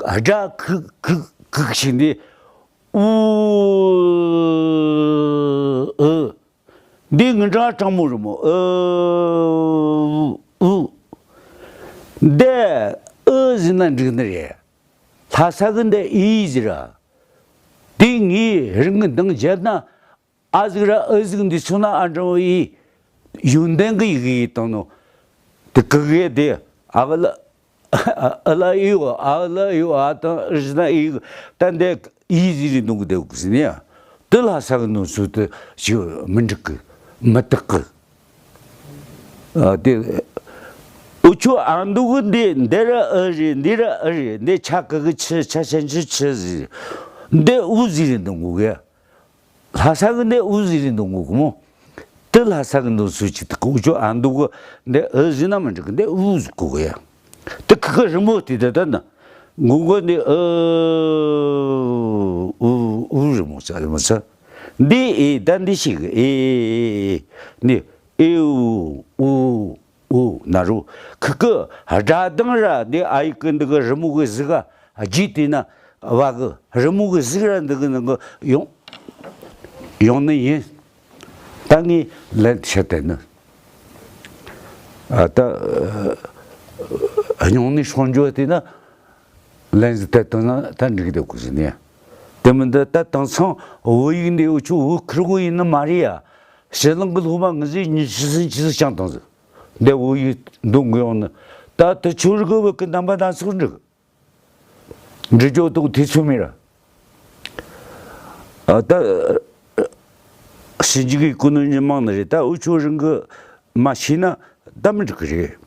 སྒྲ་གུག་གུག་གུག་ཞིག་འདི་འུ་ཨུ། འདི་ངི་འདྲ་དྲང་མོ་རི་མོ་ཨུ་འུ། འདི་ཨུ་ཟེར་ན་འགྲིག་ནི་རེད། ལྷ་ས་གི་འདི་ཨི་ཟེར་ར། འདི་ངའི་རིགས་ངི་འདང་བརྒྱབ་ན། ཨ་ཟིག་ར་ཨི་ཟིག་འདི་ཚོ་ན་ཨ་འདྲ་བོ་ཡི་ཡོན་ཏན་གི་ཡི་གེ་ཡི་དང་ནོ། དེ་གི་གེ་དེ་ཨ་བ་ལ་ཨ་ལ་ཨི་བོ་ཨ་ལ་ཨི་བོ་ཨ་དང་རི་ན་ཨི་ད་འདི་ཨི་ཟིག་རི་འདུག་གི་དེ་གི་ཟིན་ཡ། དེ་ལྷ་ས་གི་ནོ་སུ་དེ་ཞིག་མི་འགྲིག་གི་མི་དག་གི། ཨ་དེ་འུ་ཆོ་ཨ་འདུག་གི་འདི་འདི་ར་ཨི་རེད། འདི་ར་ཨི་རེད། འདི་ཆ་གི་གི་ཆི་ཆ་ཆ་ཆི་ཆི་ཟིག་འདི་འུ་ཟིག་རི་འདུག་གི། ལྷ་ས་གི་འདི་འུ་ཟིག་རི་འདུག་གོ་མོ། དེ་ལྷ་ས་གི་འདུག་སུ་ཅིག་དེ་གོ་ཅོ་ཨ་འདུག་གི་འདི་ཨི་ཟིག་ན་མི་འགྲིག་གི་འདི་འུ་ཟིག་གོ་གི་ཡ། དེ་ཁི་ཁི་རི་མོ་དེ་དེ་ད་ན་ངུ་གི་འདི་ཨི་འུ་འུ་རི་མོ་ས་རི་མོ་ས། འདི་ཨེ་ད་འདི་ཞིག་ཨེ་འདི་ཨེ་འུ་འུ། འུ་ན་རོ། ཁི་ཁི་སྒྲ་གདངས་ར་འདི་ཨ་ཡིག་གི་འདི་གི་རི་མོ་གི་གཟུགས་ཨ་རྗེས་དེ་ན་བ་གི་རི་མོ་གི་གཟུགས་ར་འདི་གི་ནང་གི་ཡོང་ཡོང་ནི་ཡིན། ད་ངས་ལན་ཆད་དེ་ནི་ཨ་ད་སྙུང་ནས་སོང་འཇོག་དེ་ན་ལན་ཟི་དེ་དང་ན་ད་འགྲིག་དེ་གོ་ཟི་ནས་དེ་མི་འདི་ད་དེང་སང་བོད་ཡིག་འདི་འུ་ཆོ་བོད་ཁུར་གོ་ཡིན་ནི་མ་རེད་ཡ། ཕྱི་གླིང་གི་སློབ་མ་ངི་ཟི་ཉི་ཤུ་ཟིན་ཆི་ཟི་ཅང་དང་ཟི། འདི་བོད་ཡིག་འདོན་དགོས་ཡོང་ནི། ད་དེ་ཆོ་རིག་གི་བོད་ཀྱི་རྣམ་པ་སྣ་ཚོགས་འགྲིག་འབྲི་རྒྱུ་དང་དུས་ཚོད་མེད་ར། ཨ་ད་ཞིབ་འཇུག་གི་ཀུན་སློང་ཉི་མ་ནི་རེད། ད་འུ་ཆོ་རང་གི་མ་ཤེས་ན་ད་མི་འགྲིག་གི་རེད།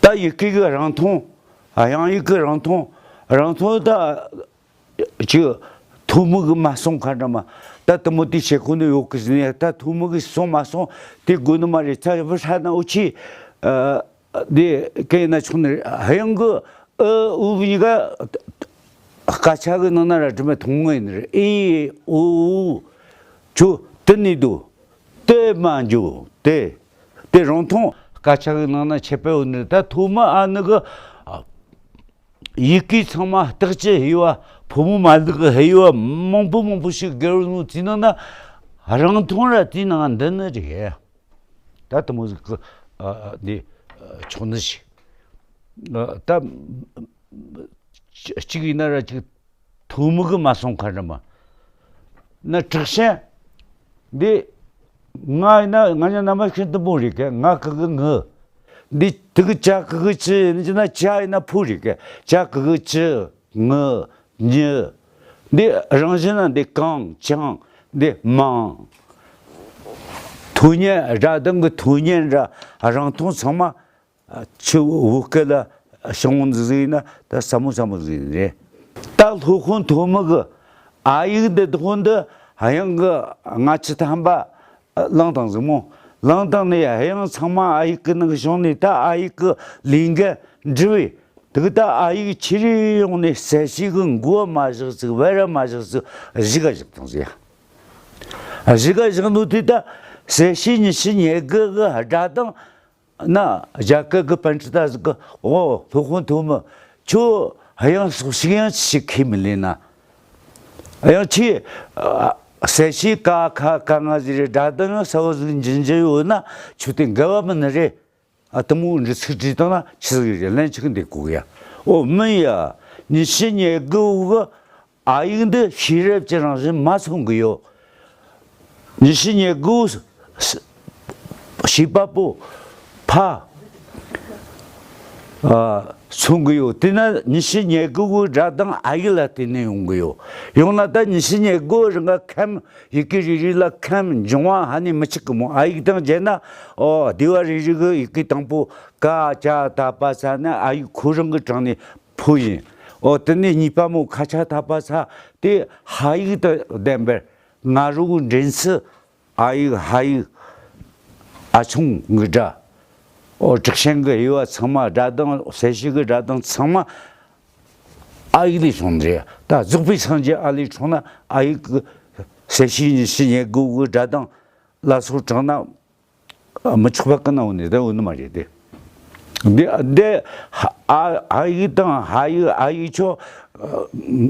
ད་ཡི་གེ་གི་རིང་ཐུང་། དབྱངས་ཡིག་གི་རིང་ཐུང་། རིང་ཐུང་ད། ཅིག་ཐོན་མི་གི་མ་སོང་ཁ་འདྲ་མ། ད་དུ་མོ་དེ་བྱེད་ཁོ་ནི་ཡོད་གི་ཟིན་ཡ། ད་ཐོན་མི་གི་སོང་མ་སོང་དེ་དགོས་ནི་མ་རེད། ཚ་བུ་ཧྲ་ན་འུ་ཆི་དེ་གན་ན་ཆུང་ནི་རེད། ཧ་ཡང་གི་ཨ་འུ་བི་ག་སྐད་ཆ་གི་ནང་ན་ར་དྲི་མ་ཐུང་ངེ་ནི་རེད། ཨེ་འུ་ཆུ་དེ་ནི་དུ་དེ་མ་འཇུ་དེ་དེ་རང་ཐོང་སྐད་ཆ་གི་ནང་ན་ཆད་པའི་འུ་ནི་རེད། ད་ཐོན་མི་ཨ་ནི་གི་ཡི་གེ་ཚང་མ་བརྟག་དཔྱད་ཧེ་བ་ཕོ་མོ་མ་ལུག་གི་ཧེ་བ་མང་པོ་མང་པོ་ཞིག་བརྒལ་ནོ་དེ་ནང་ན་རང་མཐོང་ར་དེ་ནང་འདི་ནི་རེད། ད་དུ་མོ་ཟིག་གི་འདི་ཆོག་ནི་ཞིག་ད་གཅིག་ཡིན་ན་ར་གཅིག་ཐོན་མི་གི་མ་སོང་ཁ་ར་མ་ན་དྲག་ཤན། འདི་ང་ཡིན་ན་ང་ཉ་ན་མ་ཤིན་ཏུ་པོ་རིག་གི་ང་གི་གི་ངི། འདི་དི་གི་ཅ་གི་གི་ཅི་ཡིན་ན་ཅ་ཡིན་ན་ཕུ་རིག་གི་ཅ་གི་གི་ཅི་ངི་ཉི། འདི་རང་བཞིན་ན་འདི་གང་ཅང་འདི་མང་། ཐོན་ཉན་སྒྲ་གདངས་གི་ཐོན་ཉན་ར་རང་མཐོང་ཚང་མ། ཆུ་བོད་སྐད་ལ་ཞང་བོ་འཛི་ཟིག་ཡིན་ན་ད་ས་མོ་ས་མོ་ཟིག་ཡིན་རེད། ད་སློབ་དཔོན་ཐོན་མི་གི་ཨ་ཡིག་འདི་དོན་འདི་ཧ་ཡང་གི་ང་ཆི་ཐམ་པ་བླངས་དང་ཟིག་མོ། བླངས་དང་ནི་ཧ་ཡང་ཚང་མ་ཨ་ཡིག་གི་ནང་བྱུང་ནས་ད་ཨ་ཡིག་གི་ལས་འགན་འགྲུབ་བས། དེ་གི་ད་ཨ་ཡིག་ཆི་རེ་ཡོང་ནས་གསལ་བྱེད་གི་མགོ་མ་བཞག་ཟིག་བར་མ་བཞག་ཟིག་གཞི་ག་བཞག་དང་ཟིག་གཞི་ག་བཞག་ནོ་དེ་ད་གསལ་བྱེད་ཉི་ཤུ་ཉེར་དགུ་གི་སྒྲ་གདངས་ན་རྒྱ་སྐད་གི་པཎྜི་ཏ་ཟིག་གི་འོ་སློབ་དཔོན་ཐོན་མི་ཁྱོད་ཡང་སོག་ཤིག་ཡང་ཅི་ཁས་མི་ལེན་ན། ཡང་ཁྱེད་གསལ་བྱེད་ཀ་ཁ་ག་ང་ཟེར་རེ་སྒྲ་གདངས་ཡང་གསལ་བོ་ཟིག་འབྱིན་རྒྱུ་ཡོད་ན་ཁྱོད་དེ་འགལ་བ་མིན་ནི་རེད། ཨ་དེ་མོ་འདྲི་ཚིག་བྲིས་བཏང་ན་ཆི་ཟིག་རེད། ལན་ཆི་གི་འདེགས་གོ་ཡ། འོ་མིན་ཡ། ཉི་ཤུ་ཉེར་དགུ་བོ་གི་ཨ་ཡིག་འདི་ཤེས་རབ་ཀྱི་རང་བཞིན་མ་མཚོན་གི་ཡོད། ཉི་ཤུ་ཉེར་དགུ་བོ་ཤེས་པ་པོ་ཕ་ཨ་མཚོན་གི་ཡོད། དེ་ན་ཉི་ཤུ་ཉེར་དགུ་བོའི་སྒྲ་གདངས་ཨ་ཡིག་ལ་བརྟེན་ནས་ཡོང་གི་ཡོད། ཡང་ན་ད་ཉི་ཤུ་ཉེར་དགུ་རིང་ག་ཁམས་ཡི་གེ་རེ་རེ་ལ་ཁམས་འབྱུང་བ་ཧ་ནི་མི་གཅིག་གི་མོ། ཨ་ཡིག་དང་བརྒྱད་ན་ཨོ་སྡེ་བ་རེ་རེ་གི་ཡི་གེ་དང་པོ་ཀ་ཅ་ད་པ་ས་ནི་ཨ་ཡིག་ཁོ་རང་གི་གྲངས་ནས་ཕོ་ཡིན། ཨོ་དེ་ནས་གཉིས་པ་མོ་ཁ་ཆ་ད་པ་ས་དེ་ཧ་ཡིག་དང་ལྡན་པར་ང་རོ་གི་འདྲེན་ཚུལ། ཨ་ཡིག་ཧ་ཡིག་ཨ་ཆུང་གི་སྒྲ། ཨོ་དྲུག་ཤན་གི་དབྱེ་བ་ཚང་མ། སྒྲ་གདངས་གསལ་བྱེད་གི་སྒྲ་གདངས་ཚང་མ་ཨ་ཡིག་ལས་བྱུང་ནི་རེད། ད་རྫོགས་པའི་སངས་རྒྱས་ཨ་ལས་བྱུང་ན་ཨ་ཡིག་གི་གསལ་བྱེད་ཉི་ཤུ་ཉེར་དགུ་གི་སྒྲ་གདངས་ལ་སོགས་དྲངས་ན་མི་ཆོག་པ་གི་ནང་ནས་ད་འོ་ནི་མ་རེད་དེ། འདི་འདི་ཨ་ཨ་ཡིག་དང་ཧ་ཡིག་ཨ་ཡིག་ཆོ་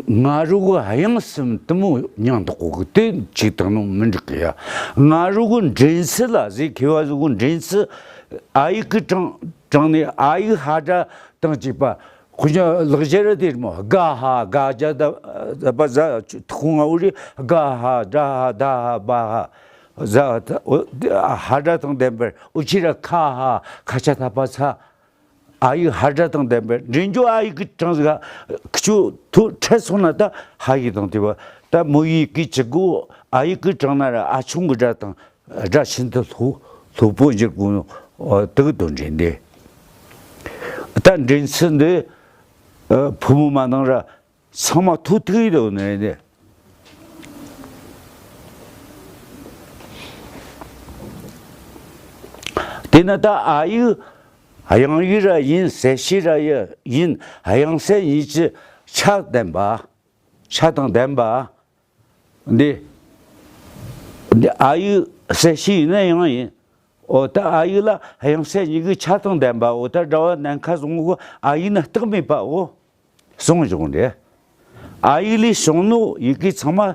ང་རོ་གི་དབྱངས་སམ་དུ་མོ་མྱང་འདོག་གོ་གི། དེ་ཅིག་དང་ནོ་མི་འགྲིག་གི་ཡ། ང་རོ་གི་འདྲེན་ཚུལ་ལ་ཟེར། མཁས་པ་ཟིག་གི་འདྲེན་ཚུལ་ཨ་ཡིག་གི་གྲངས་གྲངས་ནས་ཨ་ཡིག་ཧ་སྒྲ་དང་བཅས་པ། ཁོ་ཅག་ལག་འཁྱེར་དེ་མོ་ག་ཧ་ག་ཇ་ད་པ་ཟ་ཐུག་ང་འུ་རི་ག་ཧ་ཌ་ཧ་ད་ཧ་བ་ཧ་ཟ་ཧ་སྒྲ་དང་ལྡན་པར་འུ་ཅི་ར་ཁ་ཧ་ཁ་ཆ་ད་པ་ཚ། ཨ་ཡིག་ཧ་སྒྲ་དང་ལྡན་པའི་འདྲེན་རྒྱུ་ཨ་ཡིག་གི་གྲངས་ཟིག་ཁྱོད་ཐུགས་ཁྲལ་སོང་ན་ད་ཧ་ཡིག་དང་དེ་བ་ད་མོ་ཡིག་གི་ཅི་དགོས། ཨ་ཡིག་གི་གྲངས་ན་ར་ཨ་ཆུང་གི་སྒྲ་དང་སྒྲ་ཤིན་ཏུ་སློ་སློ་པོ་འགྱུར་དགོས་ནོ། དེ་གི་དོན་འདྲེན་དེ། ད་འདྲེན་ཚུལ་འདི་ཕོ་མོ་མ་ནང་ར་ཚང་མ་ཐུག་ཐུག་ཡིན་དོ་ནས་ནས། དེ་ན་ད་ཨ་ཡིག་དབྱངས་ཡིག་ར་ཡིན། གསལ་བྱེད་ར་ཡི་ཡིན། དབྱངས་གསལ་ཡིན་གྱི་ཆ་ལྡན་པ། ཆ་དང་ལྡན་པ། འདི་འདི་ཨ་ཡིག་གསལ་བྱེད་ཡིན་ན་དབྱངས་ཡིན། འོ་ད་ཨ་ཡིག་ལ་དབྱངས་གསལ་གཉིས་ཀྱི་ཆ་དང་ལྡན་པའོ། ད་སྒྲ་བ་ནམ་མཁའ་བཟུང་གི་ཨ་ཡིག་ནི་རྟགས་མེད་པའོ། གསུངས་བྱུང་རེད། ཨ་ཡིག་ལས་བྱུང་ནོ་ཡི་གེ་ཚང་མ་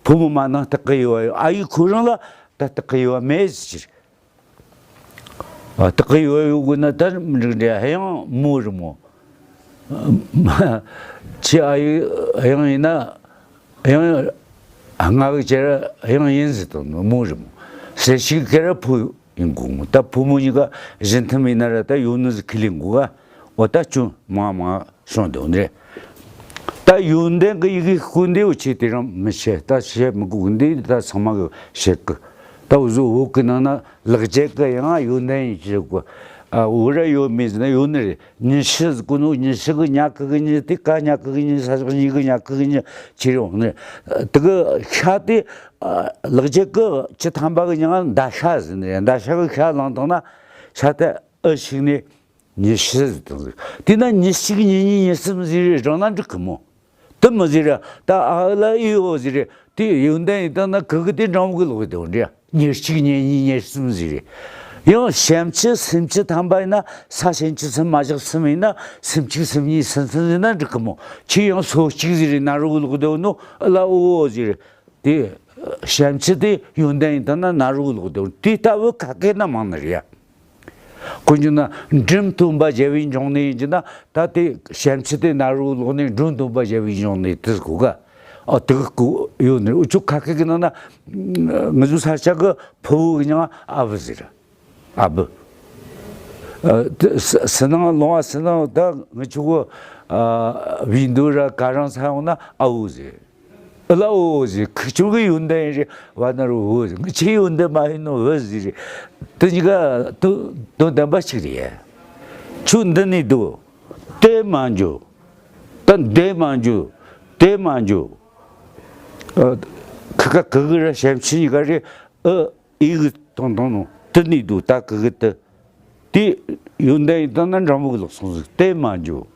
ཕོ་མོ་མ་ནང་རྟགས་ཀྱི་དབྱེ་བ་ཡོད། ཨ་ཡིག་ཁོ་རང་ལ་ད་རྟགས་ཀྱི་དབྱེ་བ་མེད་ཟེར། ཨ་རྟགས་ཀྱི་དབྱེ་བ་ཡོད་དགོས་ན་ད་མི་འགྲིག་འདྲ། དབྱངས་མོ་རེད་མོ། ཁྱེད་ཨ་ཡིག་དབྱངས་ཡིན་ན་དབྱངས་ལྔ་གི་ཆ་ར་དབྱངས་ཡིན་ཟེར་དང་མོ་རེད་མོ། གསལ་བྱེད་ཀ་ར་ཕོ་ཡིན་དགོས་མོ། ད་ཕོ་མོ་གཉིས་ཀ་གཞི་མཐུན་མིན་ན་ར་ད་ཡོད་ནི་ཟིག་ཁས་ལེན་དགོས་ག། འོ་ད་ཅུང་མང་མང་བྱུང་འདུག་ནི་རེད། ད་ཡོན་ཏན་གྱི་ཡི་གེ་ཤོད་འདི་འུ་ཆོས་དེ་རིང་མི་བཤད། ད་བཤད་མི་དགོས། འདི་ད་ཚང་མ་གི་བཤད་གི། ད་འུ་ཟོ་བོད་གི་ནང་ན་ལེགས་སྦྱར་གི་ཡང་ཡོན་ཏན་ཡིན་གྱི་གོ། ཨ་འུ་ར་ཡོད་མེད་ཟེར་ན་ཡོད་ནི་རེད། ཉི་ཤུ་ཟེར་གོ་ནོ་ཉི་ཤུ་གི་ཉག་གི་གི་ཉི་དེ་ཀ་ཉག་གི་གི་ཉི་ས་ཞག་གཉིས་གི་ཉག་གི་གི་ཉི་ཁྱེར་ཡོང་ནི་རེད། དེ་གི་ཤ་དེ་ཨ་ལེགས་སྦྱར་གི་བཅུ་ཐམ་པ་གི་མྱིང་ང་མདའ་ཤ་ཟེར་ནི་རེད། མདའ་ཤ་གི་ཤ་བླངས་བཏང་ན་ཤ་དེ་ཨ་ཞིག་ནས། ཉི་ཤུ་ཟེར་དང་ཟེར། དེ་ན་ཉི་གཅིག་ཉི་གཉིས་ཉི་གསུམ་ཟེར་རེ་རང་ན་འགྲིག་གི་མོ། དེ་མི་ཟེར་ར་ད་ཨ་ལ་ཨི་འོ་ཟེར་རེ། དེ་ཡོན་ཏན་ཡིན་དང་ན་གི་གི་དེ་འདྲ་མོ་གི་ལོག་དེ་འདྲ། ཉི་གཅིག་ཉི་གཉིས་ཉི་གསུམ་ཟེར་རེ། ཡང་བྱམས་ཆུ་སུམ་ཅུ་ཐམ་པ་ཡིན་ན་ས་ཞན་ཆུ་སུམ་མ་བཞག་གསུམ་ཡིན་ན་སུམ་གཅིག་སུམ་གཉིས་སུམ་གསུམ་ཟེར་ན་འགྲིག་གི་མོ། ཁྱེད་ཡང་སོ་གཅིག་ཟེར་རེ་ན་རོ་གི་ལོག་དེ་འོ་ནོ་ཨ་ལ་ཨོ་འོ་ཟེར་རེ། དེ་བྱམས་ཆུ་དེ་ཡོན་ཏན་ཡིན་དང་ན་ན་རོ་གི་ལོག་དེ་འོ། དེ་ལྟ་བུ་ཁ་སྐད་ན་མང་ནི་རེད་ཡ། དཀོན་མཆོག་ན་འབྲོམ་སྟོན་པ་རྒྱལ་བའི་འབྱུང་གནས་ཡིན་གྱི་ན་ད་དེ་བྱམས་ཆུ་དེ་ན་རོ་ལོག་ནས་འབྲོམ་སྟོན་པ་རྒྱལ་བའི་འབྱུང་གནས་དེ་གོ་ག། ཨ་དེ་གོ་ཡོད་ནི་འུ་ཆོ་ཁ་སྐད་གི་ནང་ན་ང་ཚོ་ས་ཆ་གི་ཕུ་བོ་གི་མྱིང་ཨ་བུ་ཟེར། ཨ་བུ། ཨ་དེ་ས་ས་ནང་ལོང་བ་ས་ནང་ད་ང་ཆོ་གི་ཨ་བི་འདུ་ར་ག་རང་ས་ཡོང་ན་ཨ་བུ་ཟེར། ཨ་ལ་ཨོ་ཟེར། ཁི་ཆུང་གི་ཡོན་ཏན་རེད་བ་ན་རུ་འོ་ཟེར། ང་ཆེ་ཡོན་ཏན་མ་ཡིན་ནོ་འོ་ཟེར་རེད། དེ་གཉིས་ཀ་དོན་དོན་ལྡན་པ་གཅིག་རེད། ཁྱོད་འདི་ནས་འདུག་དེ་མ་འཇུ། ད་འདི་མ་འཇུ། དེ་མ་འཇུ། ཨ་ཁི་ཀ་གི་གི་ར་བྱམས་ཆུ་གཉིས་ཀ་རེད། ཨ་ཨི་གི་དང་དང་ནོ་དེ་ནས་འདུག་ད་གི་གི་དེ། དེ་ཡོན་ཏན་ཡིན་དང་ན་འདྲ་མོ་གི་ལོག་སོང་ཟིག་དེ་མ་འཇུ།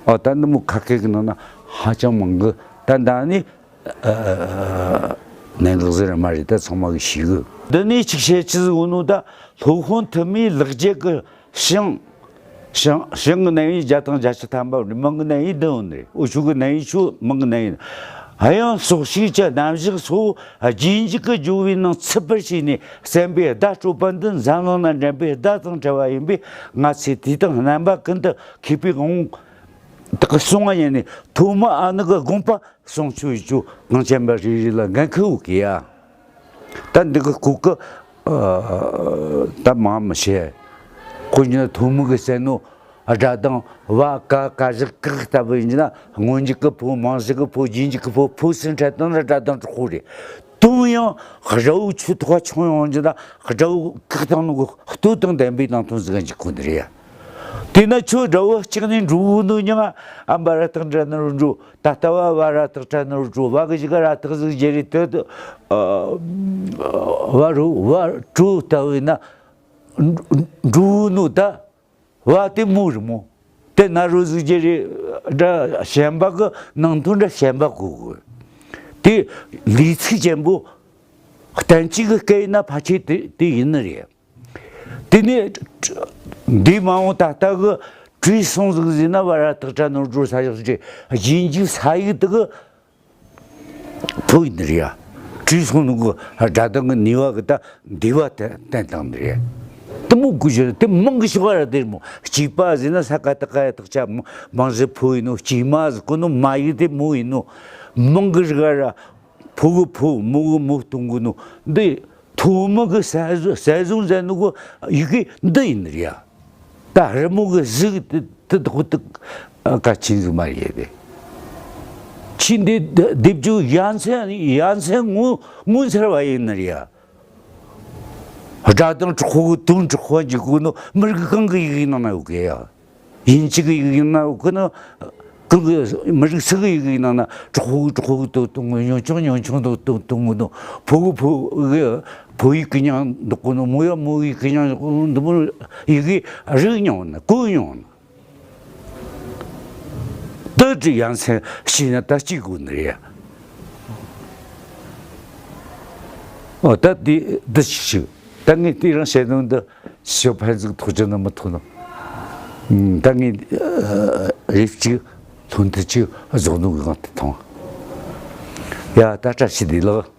ཨ་ད་འདི་མོ་ཁ་སྐད་གི་ནང་ན་ཧ་ཅང་མང་གི། ད་ད་ནི་ཨ་ གནད་འགག་ཟིག་ར་མ་རེད། ད་ཚང་མ་གི་ཤེས་གི། འདི་ནས་ཅིག་བཤད་ཅི་ཟིག་ཡོད་ནོ། ད་སློབ་དཔོན་ཐུ་མིའི་ལེགས་བྱས་གི་ཞིང་། ཞིང་ཞིང་གི་གནས་ཡུལ་བརྒྱ་དང་བརྒྱད་ཅུ་ཐམ་པ་རེད། མིང་གི་གནས་ཡུལ་འདི་ཡོད་ནི་རེད། འུ་ཆོ་གི་གནས་ཡུལ་ཆོ་མིང་གི་གནས་ཡུལ། གཡང་ཟོག་ཤིག་གི་རྣམ་གཞག་སོགས་རྗེས་འཇུག་གི་སྦྱོར་བའི་ནང་ཚུད་པར་བྱས་ནས་གསན་པའི་བརྡ་སྤྲོད་པ་འདི་འཛམ་གླིང་ན་འགྲན་པའི་བརྡ་དང་བྲལ་བ་ཡིན་པས། ང་ཚོས་དུས་དང་རྣམ་པ་ཀུན་ཏུ་མཁས་པའི་དབང་དག་གསུང་བ་ཉན་ནས། ཐོག་མར་ཨ་ནི་གི་དགོངས་པ་གསུང་ཆོས་ཡོད་རྒྱུ་གངས་ཅན་པ་རེ་རེ་ལ་འགན་འཁུར་ཡོད་གི་ཡ། ད་འདི་གི་སྐོར་གི་ཨ་ད་མང་མི་བཤད། ཁོ་ཉིད་ཐོག་མར་གི་གསན་ནོ་སྒྲ་གདངས་བ་ཀ་ཀ་བཞག་ཀག་ལྟ་བུ་ཡིན་ན། སྔོན་འཇུག་གི་ཕོ། མིང་གཞི་གི་ཕོ། རྗེས་འཇུག་གི་ཕོ། ཕོ་ཟེར་འཕྲལ་དུ་ན་སྒྲ་གདངས་དྲག་པོ་རེད། དོན་ཡང་དགྲ་བོ་ཆོས་ཐོག་ཆུང་ཡོང་རྒྱུ་ན། དགྲ་བོ་བཀག་བཏང་ནོ་གི་སྟོབས་དང་ལྡན་པའི་ནང་དོན་ཟིག་ག་འཇུག་གོ་ནི་རེད་ཡ། དེས་ན་ཁྱོད་དགྲ་བོ་བཀག་ནས་འགྲོ་གོ་ནོ་ཉིད་ང་ཨ་འབའ་ར་ཐག་འདྲ་ནི་རུ་འགྲོ། ད་ལྟ་བ་བ་ར་ཐག་འདྲ་ནི་རུ་འགྲོ། བ་གི་གཞུག་ག་ར་ཐག་ཟིག་བརྗེ་རེ་དོད། ཨ་བ་རུ་བ་དྲུ་ལྟ་བུ་ཡིན་ན་འགྲོ་གོ་ནོ་ད། བ་དེ་མོ་རེད་མོ། དེ་ན་རོ་ཟིག་བརྗེ་རེ་འདྲ་གཞན་པ་གི་ནང་དོན་འདྲ་གཞན་པ་གོ་གི། དེ་ལུས་ཚིག་ཅན་པོ་གཏན་གཅིག་གི་སྐད་ཡིན་ན་ཕལ་ཆེར་དེ་དེ་ཡིན་ནི་རེད། དེ་ནས་འདི་མ་འོངས་ད་ལྟ་གི་བྲིས་སོང་ཟིག་ཟེར་ན། བ་ར་ཐག་འདྲ་ནི་རུ་འགྲོ་ས་ཞོག་ཅེས་རྗེས་འཇུག་ས་ཡིག་དེ་གི་ཕོ་ཡིན་ནི་རེད་ཡ། བྲིས་སོང་ནོ་གི་སྒྲ་གདངས་གི་ནུས་པ་གི་ད་འདི་བ་བསྟན་བསྟན་བཏང་ནི་རེད། དེ་མོ་གོ་རྒྱུ་རེད། དེ་མིང་གི་ཕྱོགས་ར་དེ་རེད་མོ། སྐྱེས་པ་ཟེར་ན་ས་ཀ་བཏགས་སྐ་ཡ་བཏགས་སྐྱ། མིང་གཞི་ཕོ་ཡིན་ནོ། སྐྱེས་མ་ཟེར་གོ་ནོ་མ་ཡིག་དེ་མོ་ཡིན་ནོ། མིང་གི་རིགས་ར་ཕོ་གི་ཕོ། མོ་གི་མོ་གཏོང་གོ་ནོ་འདི། ཐོག་མར་གི་གསལ་བཟོ་གསལ་བཟོ་མཛད་ནོ་གི་ཡི་གེ་འདི་ཡིན་ནི་རེད་ཡ། ད་རི་མོ་གི་གཟུགས་དེ་དེ་དག་དེ་གལ་ཆེན་ཟིག་མ་རེད་དེ། ཆོས་འདི་སྡེབ་སྦྱོར་ཡ་མཚན་ཡ་མཚན་ངོ་ངོ་མཚར་བ་ཡིན་ནི་རེད་ཡ། སྒྲ་གདངས་དྲག་པོ་གི་དོན་དྲག་པོ་འཇུག་གོ་ནོ་མི་རིགས་གང་གི་ཡི་གེ་ནང་ན་ཡོད་གི་ཡ། དབྱིན་ཇི་གི་ཡི་གེ་ནང་ན་ཡོད་གི་ནོ། གང་གི་མི་རིགས་སུ་གི་ཡི་གེ་ནང་ན་དྲག་པོ་དྲག་པོ་དོན་གཏོང་གི། ཉུང་ཆུང་ཉུང་ཆུང་དོན་གཏོང་གི་ནོ། ཕོ་གི་ཕོ་གི་ཕོ་ཡིག་གི་མིང་འདོགས་གོ་ནོ། མོ་ཡ་མོ་ཡིག་གི་མིང་འདོགས་གོ་ནོ། འདི་མོ་ཡི་གེ་རིག་མྱོང་ན་གོ་མྱོང་ན། ད་དེ་ཡ་མཚན་ཤེས་ན་ད་གཅིག་དགོས་ནི་རེད། ཨོ་ད་དེ་འདི་ཞིག་ཞིག་ད་ངས་དེ་རིང་བཤད་དོན་འདི་ཞོ་ཕན་ཟིག་ཐོགས་ཀྱི་ན་མི་ཐོགས་ན། ད་ངས་རེ་གཅིག་ལྷུན་ཐུ་གཅིག་བཟོ་ནོ་གི་སྒང་དེ་མཐོང་། ཡ་ད་བཀྲ་ཤིས་བདེ་ལེགས།